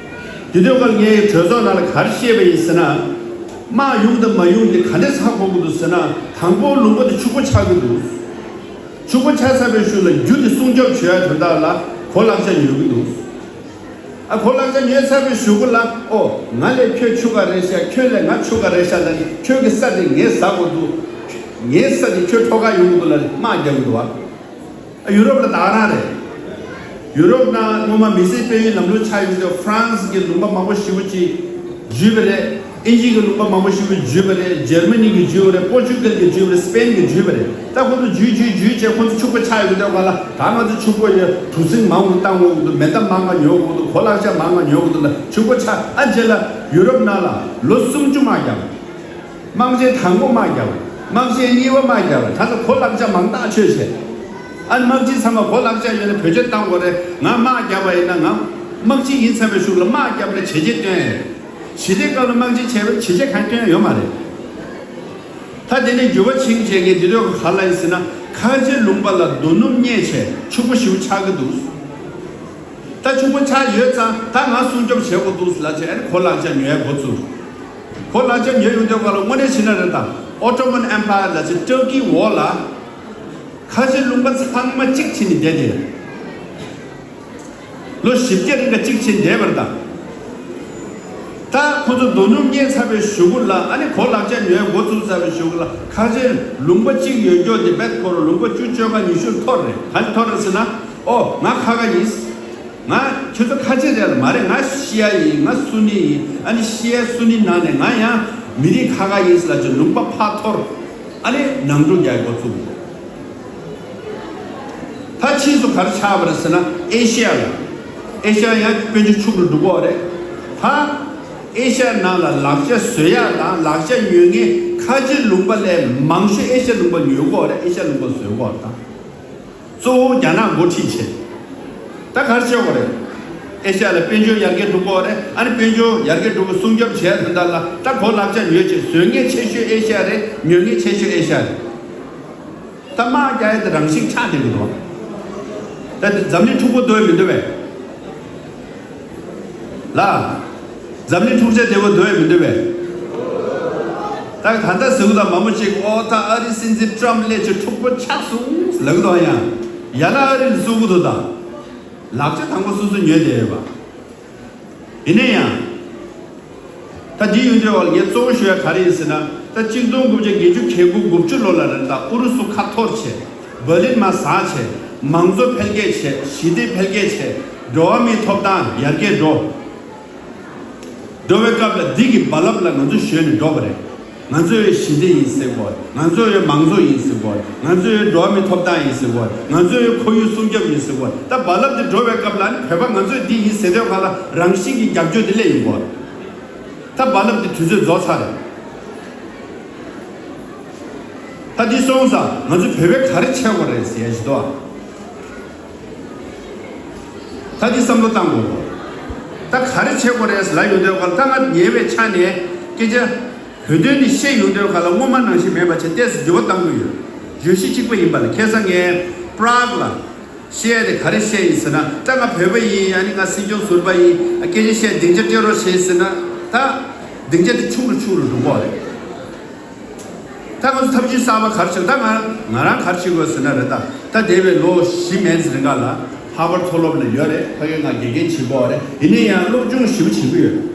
དེ་དུས་སྐབས་ངས་གྲོས་ཚོགས་ནང་ལ་ག་རེ་བཤད་པ་ཡིན་ཟེར་ན། དམག་ཡོང་དང་མ་ཡོང་དེ་ག་འདྲས་ཧ་གོ་གི་འདུག་ཟེར་ན། དང་པོ་ལུང་པ་དེ་ཕྱུག་པོ་ཆགས་ཀྱི་འདུག་ཕྱུག་པོ་ཆགས་ཚར་བའི་གཞུག་ལ་རྒྱུ་དེ་སྲུང་སྐྱོབ་བྱེད་ཡ་དོན་དག་ལ་གོ་ལག་ཆ་ཉོ་གི་འདུག་ཨ་གོ་ལག་ཆ་ཉོས་ཚར་བའི་གཞུག་གུ་ལ། ཨོ། ང་ལས་ཁྱོད་ཕྱུག་པ་རེད་ཤག་ཁྱོད་ལས་ང་ཕྱུག་པ་རེད་ཤག་ལབ་ནས། ཁྱོད་ཀྱི་ས་དེ་ངས་ཟ་དགོས་འདུག་ངའི་ས་དེ་ཁྱོད་འཕྲོག་ག་ཡོང་གི་འདུག་ལབ་ནས་དམག་རྒྱག་གི་འདུག་བ། ཨ་ཡུ་རོབ་ལ་ད་ག་རང་རེད། ཡུ་རོབ་ནང་སྔོན་མ་མི་སེར་སྤེལ་བའི་ལམ་ལུགས་ཆགས་ཡོང་དུས་ཧྥ་རན་སི་གི་ལུང་པ་མང་པོ་ཞེ་པོ་ཅིག་འཇུས་པ་རེད། ཨིན་ཇི་གི་ལུང་པ་མང་པོ་ཞེ་པོ་འཇུས་པ་རེད། འཇར་མ་ནི་གིས་འཇུས་པ་རེད། པོར་ཅུ་གལ་གྱིས་འཇུས་པ་རེད། སི་པེན་གྱིས་འཇུས་པ་རེད། ད་ཁོ་ཚོ་འཇུས་འཇུས་འཇུས་བྱས་ཁོ་ཚོ་ཕྱུག་པོ་ཆགས་ཡོང་དུས་སྒང་ལ། ད་ང་ཚོ་ཕྱུག་པོ་ཡོད། གྲུ་གཟིངས་མང་པོ་བཏང་དགོས་ཀྱི་འདུག་མེ་མདའ་མང་ང་ཉོ་དགོས་ཀྱི་འདུག་གོ་ལག་ཆ་མང་ང་ཉོ་དགོས་ཀྱི་འདུག་ལབ་ཕྱུག་པོ་ཆགས། ཨ་རྗེས་ལ་ཡུ་རོབ་ནང་ལ་ལོ་སུམ་ཅུ་དམག་རྒྱབ། དམག་ཆེན་དང་པོ་དམག་རྒྱབ། དམག་ཆེན་གཉིས་པ་དམག་རྒྱབ། ད་ཚོ་གོ་ལག་ཆ་མང་ཐག་ཆོད་བྱས། ཨ་ནི་དམག་སྤྱི་ཚང་མ་གོ་ལག་ཆ་ཡོད་ན་བེད་སྤྱོད་བཏང་དགོས་རེད། ང་དམག་རྒྱབ་པ་ཡིན་ན། ང་དམག་སྤྱི་ཡིན་ཚར་བའི་གཞུག་ལ་དམག་རྒྱབ་ལ་བྱས་རྗེས་སྟོན་ཡ་རེད། ཞི་བདེ་སྐབས་ལ་དམག་སྤྱི་བྱས་པ་བྱས་རྗེས་གང་སྟོན་ཡ་ཡོད་མ་རེད། ད་དེ་ནས་འགྱུར་བ་ཕྱིན་བྱས་ངས་འདི་དུས་ག་ལ་ཡིན་ཟེར་ན། ཁ་ཆེ་ལུང་པ་ལ་རྡོ་སྣུམ་རྙེད་བྱས་ཕྱུག་པོ་ཞེ་པོ་ཆགས་ཀྱི་འདུག་ད་ཕྱུག་པོ་ཆགས་ཡོད་ཙང་ད་ང་སྲུང་སྐྱོབ་བྱེད་དགོས་འདུག་ལབ་བྱས། ཨ་ནི་གོ་ལག་ཆ་ཉོ་ཡ་འགོ་བཙུགས། གོ་ལག་ཆ་ཉོས་ཡོང་དུས་སྒང་ལ་དངོས་གནས་བྱས་ན་རེད་ད། ཨོ་ཊོ་མན་ཨེམ་པ་ཡར་ལབ་བྱས་ཏུར་ཀི་འོག་ལ། ཁ་ཆེ་ལུང་པ་ཚང་མ་གཅིག་བྱས་ནས་བསྡད་དེ། ལོ་བཞི་བརྒྱ་རིང་ག་གཅིག་བྱས་ནས་བསྡད་པ་རེད་ད། ཁོ་ཚོ་རྡོ་སྣུམ་རྙེད་ཚར་བའི་གཞུག་གུ་ལ། ཨ་ནི་གོ་ལག་ཆ་ཉོས་འགོ་བཙུགས་ཚར་བའི་གཞུག་གུ་ལ། ཁ་ཆེ་ལུང་པ་གཅིག་ཡོད་རྒྱུ་དེ་བེད་ཁོ་རང་ལུང་པ་བཅུ་བཅོ་ལྔ་ཉི་ཤུར་འཐོར་རེད། ག་རེ་འཐོར་རེད་ཟེར་ན། ཨོ་ང་ཁ་ཁ་ཡིན། ང་ཁྱོད་ཚོ་ཁ་ཆེ་རེད་ལ། མ་རེད། ང་ཤི་ཡ་ཡིན། ང་སུ་ནི་ཡིན། ཨ་ནི་ཤི་ཡ་སུ་ནི་ནང་ནས་ང་ཡང་མི་རིགས་ཁ་ཁ་ཡིན་ཟེར་ལབ་བྱས་ལུང་པ་ཕར་འཐོར། ཨ་ནི་ནང་འཁྲུག་རྒྱག་འགོ་བཙུགས། ད་ཕྱིས་སུ་ག་རེ་ཆགས་པ་རེད་ཟེར་ན། ཨེ་ཤི་ཡ་ལ། ཨེ་ཤི་ཡ་ཡང་དཔལ་འབྱོར་ཕྱུག་རུ་འགྲོ་གི་ཡོད་རེད། ད་ཨེ་ཤི་ཡ་ནང་ལ་ལག་ཆ་བཟོ་ཡག་དང་ལག་ཆ་ཉོ་མཁན་ཁ་ཆེ་ལུང་པ་ལས་མང་ཤོས་ཨེ་ཤི་ཡ་ལུང་པ་ཉོ་གི་ཡོད་རེད། ཨེ་ཤི་ཡ་ལུང་པ་བཟོ་གི་ཡོད་རེད། ད་གཙོ་བོ་རྒྱ་ནག་འགོ་ཁྲིད་བྱས། ད་ག་རེ་བྱེད་དགོས་རེད། ཨེ་ཤ་ཡ་ལ་དཔལ་འབྱོར་ཡར་རྒྱས་འགྲོ་གི་ཡོད་རེད། ཨ་ནི་དཔལ་འབྱོར་ཡར་རྒྱས་འགྲོ་གི་སྲུང་སྐྱོབ་བྱས་དོན་དག་ལ། ད་གོ་ལག་ཆ་ཉོས་བྱས་བཟོ་མཁན་ཆེ་ཤོས་ཨེ་ཤ་ཡ་རེད། ཉོ་མཁན་ཆེ་ཤོས་ཨེ་ཤ་ཡ་རེད། ད་དམག་རྒྱག་ཡ་དེ་རང་བཞིན་ཆགས་བསྡད་ཀྱི་འདུག་ད་དེ་འཛམ་གླིང་འཁྲུག་པོ་འདོད་མི་འདོད་པས། ལ། འཛམ་གླིང་འཁྲུག་ཆ་དེ་བོ་འདོད་མི་འདོད་པས། ད་ག་འདྲ་ཟེར་གི་འདུག་མང་པོ་ཅིག་ཨོ་ད་ཨ་རི་སྲིད་འཛིན་ཊམ་སླེབས་བྱས་འཁྲུག་པོ་ཆགས་སོང་ལབ་གི་འདུག་ཡང་ཡ་ལ་ཨ་རི་ལ་བཙུགས་གི་འདུག་ད་ལག་ཆ་དང་པོ་སོ་སོ་ཉོས་བསྡད་ཡོད་པ། ཡིན་ན་ཡང་། ད་འདི་ཡོད་འདྲ་བ་ལ་ངས་གཙོ་བོ་ཞུ་ཡ་ག་རེ་ཡིན་ཟེར་ན། ད་གཅིག་སྟོང་དགུ་བརྒྱ་བརྒྱད་ཅུ་གྱ་དགུ་དགུ་བཅུ་ལོ་ལ་རེད། ད་ཨུ་རུ་སུ་ཁ་འཐོར་བྱས། འབར་ལིན་མར་ཟག་བྱས། མང་གཙོ་འཕེལ་རྒྱས་བྱས། ཞི་བདེ་འཕེལ་རྒྱས་བྱས། འགྲོ་བ་མིའི་ཐོབ་ཐང་ཡར་རྒྱས་འགྲོ། འགྲོ་བའི་སྐབས་ལ་འདི་གི་རྦ་རླབས་ལ་ང་ཚོ་ཞོན་ནས་འགྲོ་བ་རེད། ང་ཚོའི་ཞི་བདེ་ཡིན་ཟེར་བ། ང་ཚོའི་མང་གཙོ་ཡིན་ཟེར་བ། ང་ཚོའི་འགྲོ་བ་མིའི་ཐོབ་ཐང་ཡིན་ཟེར་བ། ང་ཚོའི་ཁོར་ཡུག་སྲུང་སྐྱོབ་ཡིན་ཟེར་བ། ད་རྦ་རླབས་འདི་འགྲོ་བའི་སྐབས་ལ་ནི་བོད་པ་ང་ཚོས་འདི་ཡིན་ཟེར་དུས་ག་ལ་རང་བཞིན་གྱི་རྒྱབ་སྐྱོར་འདི་སླེབས་ཡོང་གི་ཡོད་རེད། ད་རྦ་རླབས་འདི་དུས་ཚོད་རྫོགས་ཚར་རེད། ད་འདི་སོང་ཙང་ང་ཚོ་བོད་པས་ག་རེ་བྱེད་དགོས་རེད་ཟེར་ཡ་ཞིག་འདུག་ད་འདི་བསམ་བློ་བཏང་དགོས། ད་ག་རེ་བྱེད་དགོས་རེད་ལབ་ཡོང་དུས་ག་ལ། ད་ང་ཉེ་བའི་ཆ་ནས་སྐད་ཆ་བོད་དོན་འདི་བཤད་ཡོང་དུས་ག་ལ་སྔོན་མ་ནང་བཞིན་མེད་པ་བྱས་ཏོག་ཙམ་འགྱུར་བ་གཏང་གི་ཡོད། བརྗོད་གཞི་གཅིག་པ་ཡིན་པ་ལ། ཁ་སང་ངས་པྲག་ལ་བཤད་ཡ་དེ་ག་རེ་བཤད་ཡིན་ཟེར་ན། ད་ང་བོད་པ་ཡིན། ཡང་ན་ང་སྲིད་སྐྱོང་ཟུར་པ་ཡིན། སྐད་ཆ་བཤད་སྡིངས་ཆ་སྤྲད་རོགས་བྱེད་ཟེར་ན། ད་སྡིངས་ཆ་དེ་ཆུང་རུ་ཆུང་རུ་འགྲོ་གི་ཡོད་རེད། ད་ང་ཚོ་ཐབས་ཤེས་གསར་པ་ག་རེ་བྱེད། ད་ང་ང་རང་ག་རེ་བྱེད་དགོས་ཟེར་ན་རེད། ད་ད་འདས་པའི་ལོ་བཞི་མན་ཙམ་རིང་ག་ལ་ཧར་ཝརཌ་མཐོ་སློབ་ལ་ཡོད་རེད། ཕ་གིར་ང་དགེ་རྒན་བྱེད་ཀྱི་ཡོད་རེད། ཡིན་ན་ཡང་སློབ་སྦྱོང་ཞེ་པོ་བྱེད་ཀྱི་ཡོད།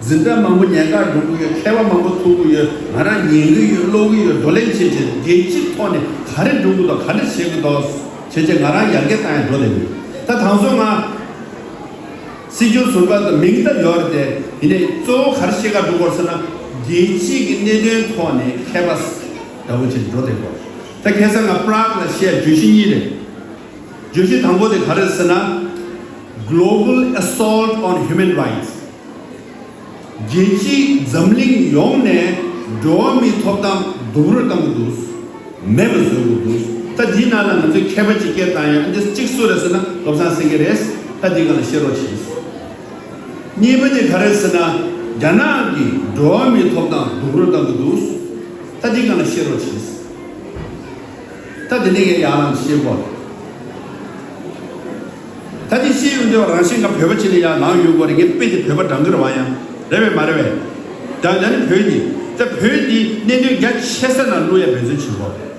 འཛིན་གྲྭ་མང་པོ་ཉན་གར་འགྲོ་གི་ཡོད། མཁས་པ་མང་པོ་ཐུག་གི་ཡོད། ང་རང་ཉན་གི་ཡོད། ཀློག་གི་ཡོད། བགྲོ་གླེང་བྱེད་བྱེད། རྒྱལ་སྤྱིའི་ཐོག་ནས་ག་རེ་འགྲོ་གི་འདུག་ག་རེ་བྱེད་ཀྱི་འདུག་བྱས་བྱས་ང་རང་ཡར་རྒྱས་བཏང་ཡ་འགྲོ་བསྡད་ཡོད། ད་དང་སང་ང་སྲིད་སྐྱོང་ཟུར་པ་དང་མིང་ད་ཡོད་རེད་དེ། ཡིན་ནའི་གཙོ་བོ་ག་རེ་བཤད་ག་འགྲོ་དགོས་ཟེར་ན། རྒྱལ་སྤྱིའི་གི་གནད་དོན་ཐོག་ནས་མཁས་པ་འདྲ་བོ་ཅིག་འགྲོ་བསྡད་དགོས། ད་ཁ་སང་ང་པྲག་ལ་བཤད་བརྗོད་གཞི་གཉིས་རེད། བརྗོད་གཞི་དང་པོ་དེ་ག་རེ་ཟེར་ན། Global Assault on Human Rights། རྒྱལ་སྤྱིའི་འཛམ་གླིང་ཡོངས་ནས་འགྲོ་བ་མིའི་ཐོབ་ཐང་སྡུག་རུས་བཏང་གི་འདུག་མེད་པ་བཟོ་དགོས་འདུག་ད་འདིའི་ནང་ལ་ང་ཚོས་མཁས་པ་ཅིག་སྐད་བཏང་ཡ། འདི་གཅིག་སུ་རེད་ཟེར་ན་བློ་བཟང་སེང་གེ་རེད། ད་འདི་སྒང་ལ་བཤད་རོགས་གྱིས། གཉིས་པ་དེ་ག་རེ་ཟེར་ན། རྒྱ་ནག་གིས་འགྲོ་བ་མིའི་ཐོབ་ཐང་སྡུག་རུས་བཏང་གི་འདུག་ད་འདི་སྒང་ལ་བཤད་རོགས་གྱིས། ད་འདི་ནས་ངས་ཡར་ལངས་བཤད་དགོས། ད་འདི་བཤད་ཡོང་དུས་རང་བཞིན་གྱིས་བོད་པ་ཅིག་ནས་ཡར་ལངས་ཡོང་དགོས་རེད། ངའི་དཔེ་དེ་བོད་པ་དྲང་གི་རེད་པ། ཡང་རེད་པས་མ་རེད་པས། ད་ད་ནི་བོད་འདི། ད་བོད་འདི་གནད་དོན་རྒྱ་ཆེ་ས་ནང་བླུག་ཡ་འབད་བརྩོན་བྱེད་དགོས།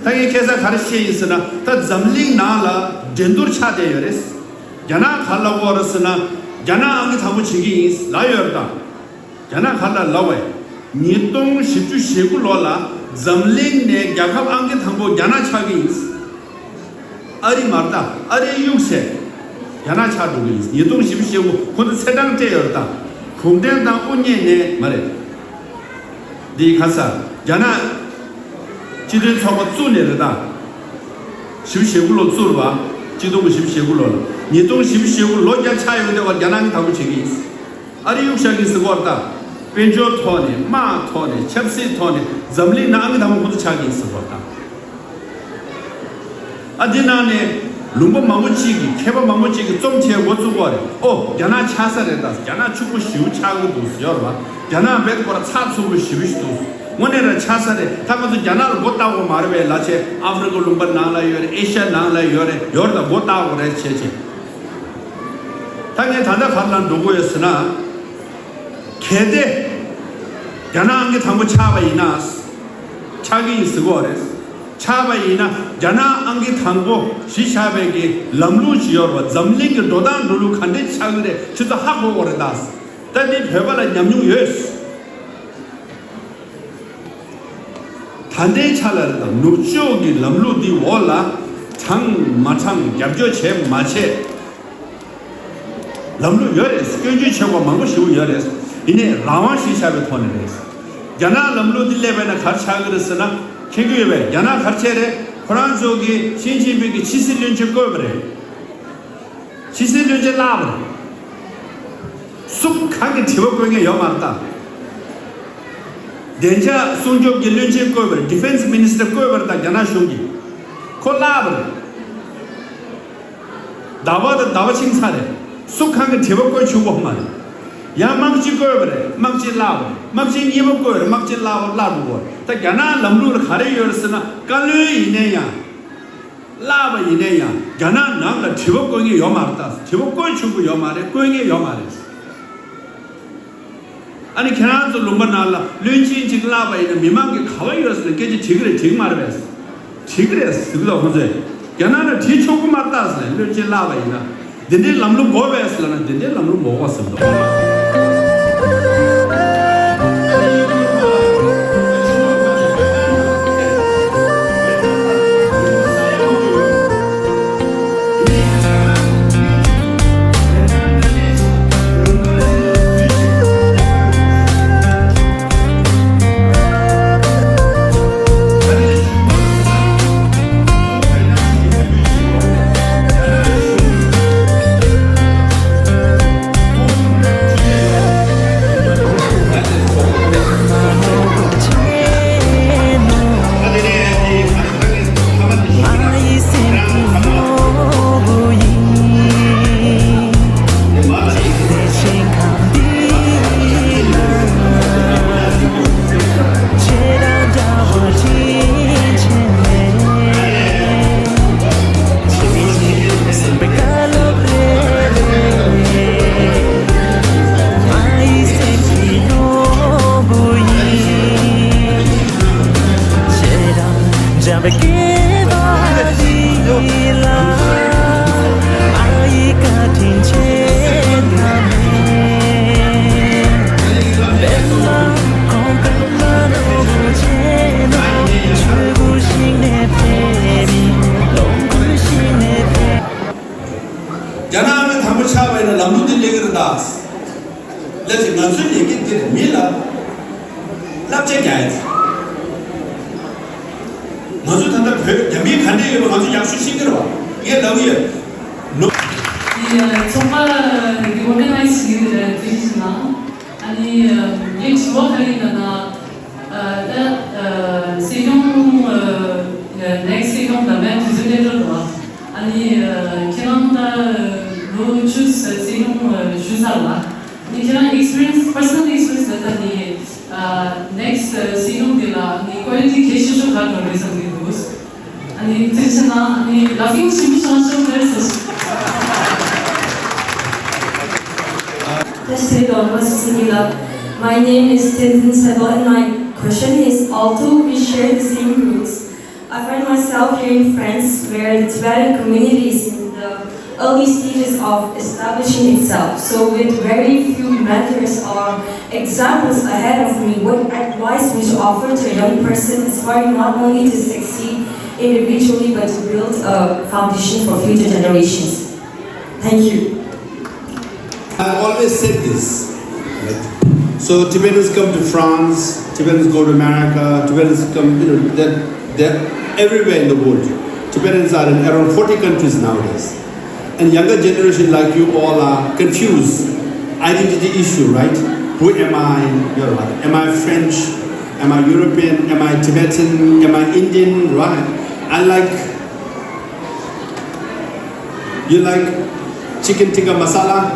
ད་ངས་ཁ་སང་ག་རེ་བཤད་ཡིན་ཟེར་ན། ད་འཛམ་གླིང་ནང་ལ་འགྲན་བསྡུར་ཆགས་བསྡད་ཡོད་རེད། རྒྱ་ནག་ག་རེ་ལབ་ཀྱི་ཡོད་རེད་ཟེར་ན། རྒྱ་ནག་ཨང་ཀི་དང་པོ་བྱེད་ཀྱི་ཡིན་ལབ་ཡོད་རེད་ད། རྒྱ་ནག་ག་རེ་ལབ་པས། ཉིས་སྟོང་བཞི་བཅུ་ཞེ་དགུ་ལོ་ལ་འཛམ་གླིང་ནས་རྒྱལ་ཁབ་ཨང་ཀི་དང་པོ་རྒྱ་ནག་ཆགས་ཀྱི་ཡིན། ཨ་རི་མ་རེད་ད། ཨ་རིའི་གཡུག་བྱས་རྒྱ་ནག་ཆགས་འགྲོ་གི་ཡིན། ཉིས་སྟོང་བཞི་བཅུ་ཞེ་དགུ་ཁོ་ཚོ་ཚེས་གྲངས་སྤྲད་ཡོད་རེད་ད། གུང་ཁྲན་ཏང་དབུ་བརྙེས་ནས་མ་རེད། འདི་ག་ས་རྒྱ་ནག་སྤྱི་མཐུན་ཚོགས་པ་བཙུགས་ནས་རེད་ད། བཞི་བཅུ་ཞེ་དགུ་ལོ་བཙུགས་རེད་པ། གཅིག་སྟོང་དགུ་བཞི་བཅུ་ཞེ་དགུ་ལོ་ལ། ཉིས་སྟོང་བཞི་བཅུ་ཞེ་དགུ་ལོ་བརྒྱ་ཆགས་ཡོང་དུས་བར་རྒྱ་ནག་གིས་དང་པོ་བྱེད་ཀྱི་ཡིན། ཨ་རི་གཡུག་བཞག་གི་ཟེར་གོ་རེད་ད། དཔལ་འབྱོར་ཐོག་ནས། དམག་ཐོག་ནས། ཆབ་སྲིད་ཐོག་ནས། འཛམ་གླིང་ནང་ཨང་ཀི་དང་པོ་ཁོ་ཚོ་ཆགས་ཀྱི་ཡིན་ཟེར་གོ་རེད་ད། ཨ་འདི་ནང་ནས་ལུང་པ་མང་པོ་གཅིག་གིས། མཁས་པ་མང་པོ་གཅིག་གིས་རྩོམ་བྱས་འགོ་བཙུགས་པ་རེད། ཨོ་རྒྱ་ནག་ཆགས་ས་རེད་ད། རྒྱ་ནག་ཕྱུག་པོ་ཞེ་པོ་ཆགས་ཀྱི་འདུག་ཟེར་ཡོད་རེད་པ། རྒྱ་ནག་རྦད་ཁོ་རང་ཚགས་ཚུད་པོ་ཞེ་པོ་ཞིག་འདུག་དངོས་གནས་རང་ཆགས་ས་རེད། ད་ང་ཚོ་རྒྱ་ནག་ལ་མགོ་བཏགས་དགོས་མ་རེད་པས་ལབ་བྱས། ཨ་ཧྥེ་རི་ཁ་ལུང་པ་ནང་ལ་ཡོད་རེད། ཨེ་ཤ་ཡ་ནང་ལ་ཡོད་རེད། ཡོད་རེད་ད། མགོ་བཏགས་དགོས་རེད་བྱས་བྱས། ད་ངས་ད་ལྟ་ག་རེ་ལབ་འགྲོ་གི་ཡོད་ཟེར་ན། གལ་ཏེ་རྒྱ་ནག་ཨང་ཀི་དང་པོ་ཆགས་པ་ཡིན་ན། ཆགས་ཀྱི་ཡིན་ཟེར་གོ་རེད། ཆགས་པ་ཡིན་ན་རྒྱ་ནག་ཨང་ཀི་དང་པོ་གཞི་བཞག་པའི་གི་ལམ་ལུགས་ཤིག་ཡོད་རེད་པ། འཛམ་གླིང་གི་འགྲོ་སྟངས་འགྲོ་ལུགས་ག་འདྲས་ཆགས་ཀྱི་རེད། ཁྱོད་ཚོ་ཧ་གོ་གི་རེད་ད། ད་འདི་བོད་པ་ལ་ཉམས་མྱོང་ཡོད། ད་ལྟའི་ཆ་ལ་རེད་དང་ནུབ་ཕྱོགས་ཀྱི་ལམ་ལུགས་འདི་འོག་ལ་དྲང་མ་དྲང་རྒྱབ་སྐྱོར་བྱས་མ་བྱས། ལམ་ལུགས་ཡོད་རེད། སྐྱོན་བརྗོད་བྱེད་དགོས་མང་པོ་ཞེ་པོ་ཡོད་རེད། ཡིན་ནའི་རང་དབང་ཞིག་ཆགས་པའི་ཐོག་ནས་རེད། རྒྱ་ནག་ལམ་ལུགས་འདི་སླེབས་པ་ན་ག་རེ་ཆགས་ཀྱི་རེད་ཟེར་ན། མཁྱེན་གྱི་ཡོད་པས། རྒྱ་ནག་ག་རེ་བྱས་རེད། ཁོ་རང་ཚོ་གིས་ཞི་ཅིན་ཕིང་གི་ཕྱི་སྲིད་བློན་ཆེན་བསྐོས་པ་རེད། ཕྱི་སྲིད་བློན་ཆེན་བརླགས་པ་རེད། སུ་གང་གིས་དྲི་བ་བཀོད་མཁན་ཡོད་མ་རེད་ད། བདེ་འཇགས་སྲུང་སྐྱོབ་ཀྱི་བློན་ཆེན་བསྐོས་པ་རེད། Defence Minister བསྐོས་པ་རེད་ད། རྒྱ་ནག་གཞུང་གིས། ཁོ་བརླགས་པ་རེད། ཟླ་བ་དང་ཟླ་བ་ཕྱིན་ཚར་རེད། སུ་གང་གིས་དྲི་བ་བཀོད་བཅུག་གི་མ་རེད། ཡང་དམག་སྤྱི་བསྐོས་པ་རེད། དམག་སྤྱི་བརླགས་པ་རེད། དམག་སྤྱི་གཉིས་པ་བསྐོས་རེད། དམག་སྤྱི་བརླགས་པ་བརླགས་འགྲོ་གི་རེད། ད་རྒྱ་ནག་ལམ་ལུགས་ལ་ག་རེ་ཡོད་རེད་ཟེར་ན། བཀའ་བློན་ཡིན་ནའི་ཡང་། བརླགས་པ་ཡིན་ནའི་ཡང་རྒྱ་ནག་ནང་ལ་དྲི་བ་བཀོད་མཁན་ཡོད་མ་རེད་ད། དྲི་བ་བཀོད་བཅུག་གི་ཡོད་མ་རེད། བཀོད་མཁན་ཡོད་མ་རེད། ཨ་ནི་ཁྱེད་རང་ཚོ་ལུང་པ་ནང་ལ་བློན་ཆེན་གཅིག་བརླགས་པ་ཡིན་ན་མི་མང་གིས་ག་པར་ཡོད་ཟེར་ན་སྐད་ཆ་དྲིས་ཀྱི་རེད། དྲིས་ཀྱི་མ་རེད་པས། དྲིས་ཀྱི་རེད་ཟེར་གྱི་འདུག་ཁོང་ཚོས། རྒྱ་ནག་ལ་དྲིས་ཆོག་གི་མ་རེད་ད་ཟེར་ནས། བློན་ཆེན་བརླགས་པ་ཡིན་ན་འདི་འདྲའི་ལམ་ལུགས་དགོས་པས་ཟེར་ན། འདི་འདྲའི་ལམ་ལུགས་མ་དགོས་ཟེར་གྱི་འདུག་རྒྱ་ནག་མི་དང་པོ་ཆགས་པ་ཡིན་ན་ལམ་ལུགས་འདི་སླེབས་ཀྱི་རེད་ད། སླེབས་ཚེ་ང་ཚོའི་ལས་འགན་འདིར་མི་ལ་བསླབ་བྱ་རྒྱག་ཡ་ཡིན། ང་ཚོ་ད་ལྟ་བོད་རྒྱ་མི་ག་འདྲས་ཡོད་པ་ང་ཚོ་ཡག་ཤོས་ཤེས་ཀྱི་རེད་བ། ངས་ལབ་ཀྱི་ཡོད། ནོ། ཡ། ཚོགས་པ་འདི་ཨོར་ག་ནའི་ཛི་བྱེད་ཀྱི་རེད། དེ་བྱས་ན་ཨ་ནི་ངའི་དྲི་བ་ག་རེ་ཡིན་ན། ད་སྲིད་སྐྱོང་ནེག་སྲིད་སྐྱོང་ད་མེད་དུས་ཚོད་སླེབས་འགྲོ་འདུག་ཨ་ནི་ཁྱེད་རང་ད་ལོ་བཅུ་སྲིད་སྐྱོང་ཞུས་ཚར་བ། ཨ་ནི་ཁྱེད་རང་ཨེག་སི་པི་རི་ཡན་སི། པར་སོ་ནལ་ཨེག་སི་པི་རི་ཡན་སི་ལ་ད་ནི་ནེག་སི་སྲིད་སྐྱོང་དེ་ལ་ཨ་ནི་ཀོ་ལི་ཊི་གལ་ཆེ་ཤོས་ག་རེ་རེད་བསམ་གྱི་འདུག་ཨ་ནི་དེ་བྱས་ན་ཨ་ནི་ལ་ཕིང་ཞིམ་པོ་ཞང་ཞང་རེད་ཟེར། Just say the honest thing, love. My name is Tenzin Sebo, and my question is, although we share the same roots, I find myself here in France, where the Tibetan community is in the early stages of establishing itself. So, with very few mentors or examples ahead of me, what advice would you offer to a young person aspiring not only to succeed individually but to build a foundation for future generations? Thank you. I've always said this. Right? So Tibetans come to France, Tibetans go to America, Tibetans come, you know, they're, they're everywhere in the world. Tibetans are in around forty countries nowadays. And younger generation like you all are confused. Identity issue, right? Who am I? You're right. Am I French? Am I European? Am I Tibetan? Am I Indian? Right? I like You like chicken tikka masala?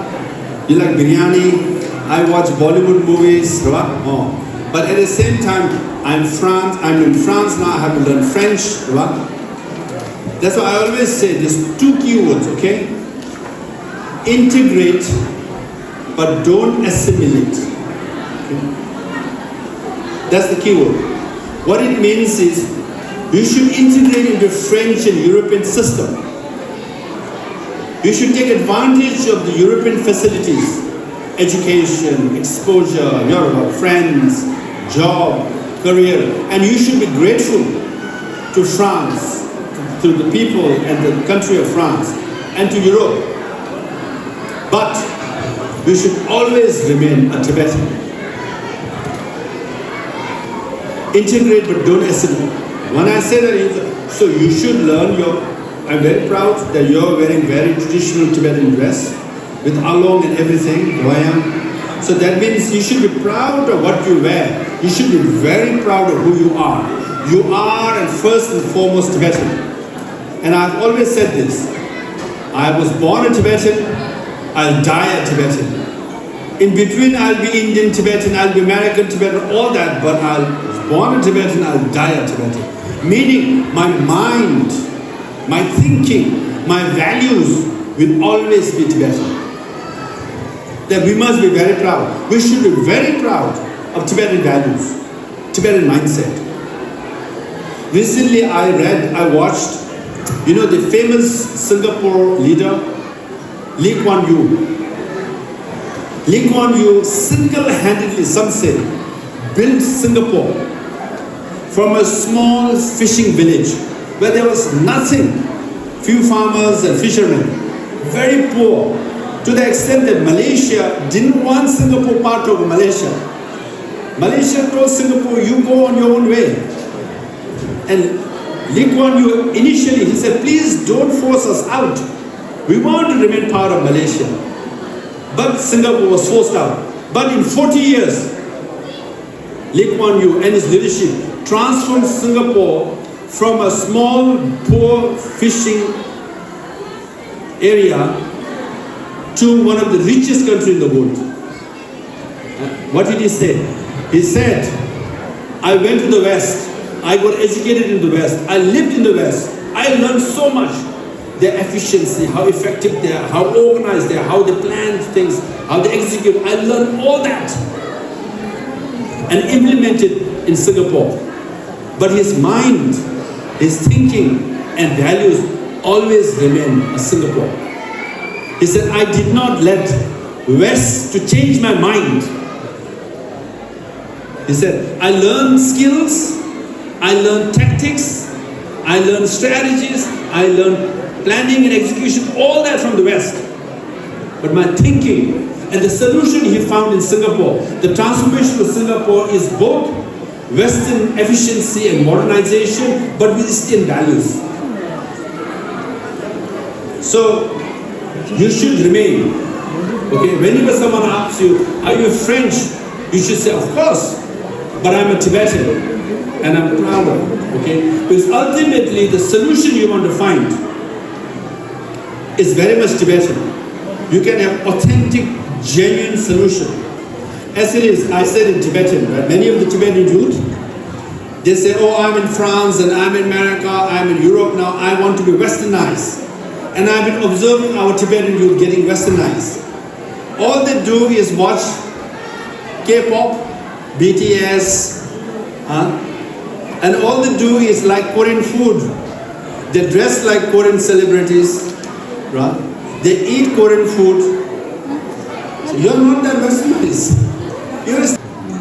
You like biryani? I watch Bollywood movies, right? Oh. But at the same time, I'm France, I'm in France now, I have to learn French, right? That's why I always say these two keywords, okay? Integrate, but don't assimilate. Okay? That's the key word. What it means is you should integrate into French and European system. You should take advantage of the European facilities. education, exposure, your friends, job, career, and you should be grateful to France, to the people and the country of France, and to Europe. But we should always remain a Tibetan. Integrate but don't assimilate. When I say that, so you should learn your. I'm very proud that you're wearing very traditional Tibetan dress with along and everything, doyang. So that means you should be proud of what you wear. You should be very proud of who you are. You are and first and foremost Tibetan. And I've always said this. I was born a Tibetan, I'll die a Tibetan. In between, I'll be Indian Tibetan, I'll be American Tibetan, all that, but I was born a Tibetan, I'll die a Tibetan. Meaning, my mind, my thinking, my values will always be Tibetan. That we must be very proud. We should be very proud of Tibetan values, Tibetan mindset. Recently, I read, I watched, you know, the famous Singapore leader, Lee Kuan Yew. Lee Kuan Yew single-handedly, some say, built Singapore from a small fishing village where there was nothing, few farmers and fishermen, very poor, to the extent that Malaysia didn't want Singapore part of Malaysia. Malaysia told Singapore, "You go on your own way." And Lee Kuan Yew initially, he said, "Please don't force us out. We want to remain part of Malaysia." But Singapore was forced out. But in forty years, Lee Kuan Yew and his leadership transformed Singapore from a small, poor fishing area to one of the richest countries in the world. Uh, what did he say? He said, "I went to the West. I got educated in the West. I lived in the West. I learned so much." Their efficiency, how effective they are, how organized they are, how they plan things, how they execute. I learned all that and implemented in Singapore. But his mind, his thinking, and values always remain a Singapore. He said, "I did not let West to change my mind." He said, "I learned skills, I learned tactics, I learned strategies, I learned planning and execution, all that from the West. But my thinking and the solution he found in Singapore, the transformation of Singapore is both Western efficiency and modernization, but with Eastern values." So, you should remain. Okay, whenever someone asks you, "Are you French?" You should say, "Of course, but I'm a Tibetan and I'm proud of it." Okay, because ultimately the solution you want to find is very much Tibetan. You can have authentic, genuine solution. As it is, I said in Tibetan, right? Many of the Tibetan youth, they say, "Oh, I'm in France and I'm in America, I'm in Europe now, I want to be westernized." And I've been observing our Tibetan youth getting westernized. All they do is watch K-pop, B T S, huh? And all they do is like Korean food. They dress like Korean celebrities, right? They eat Korean food. So you're not that westernized. You're a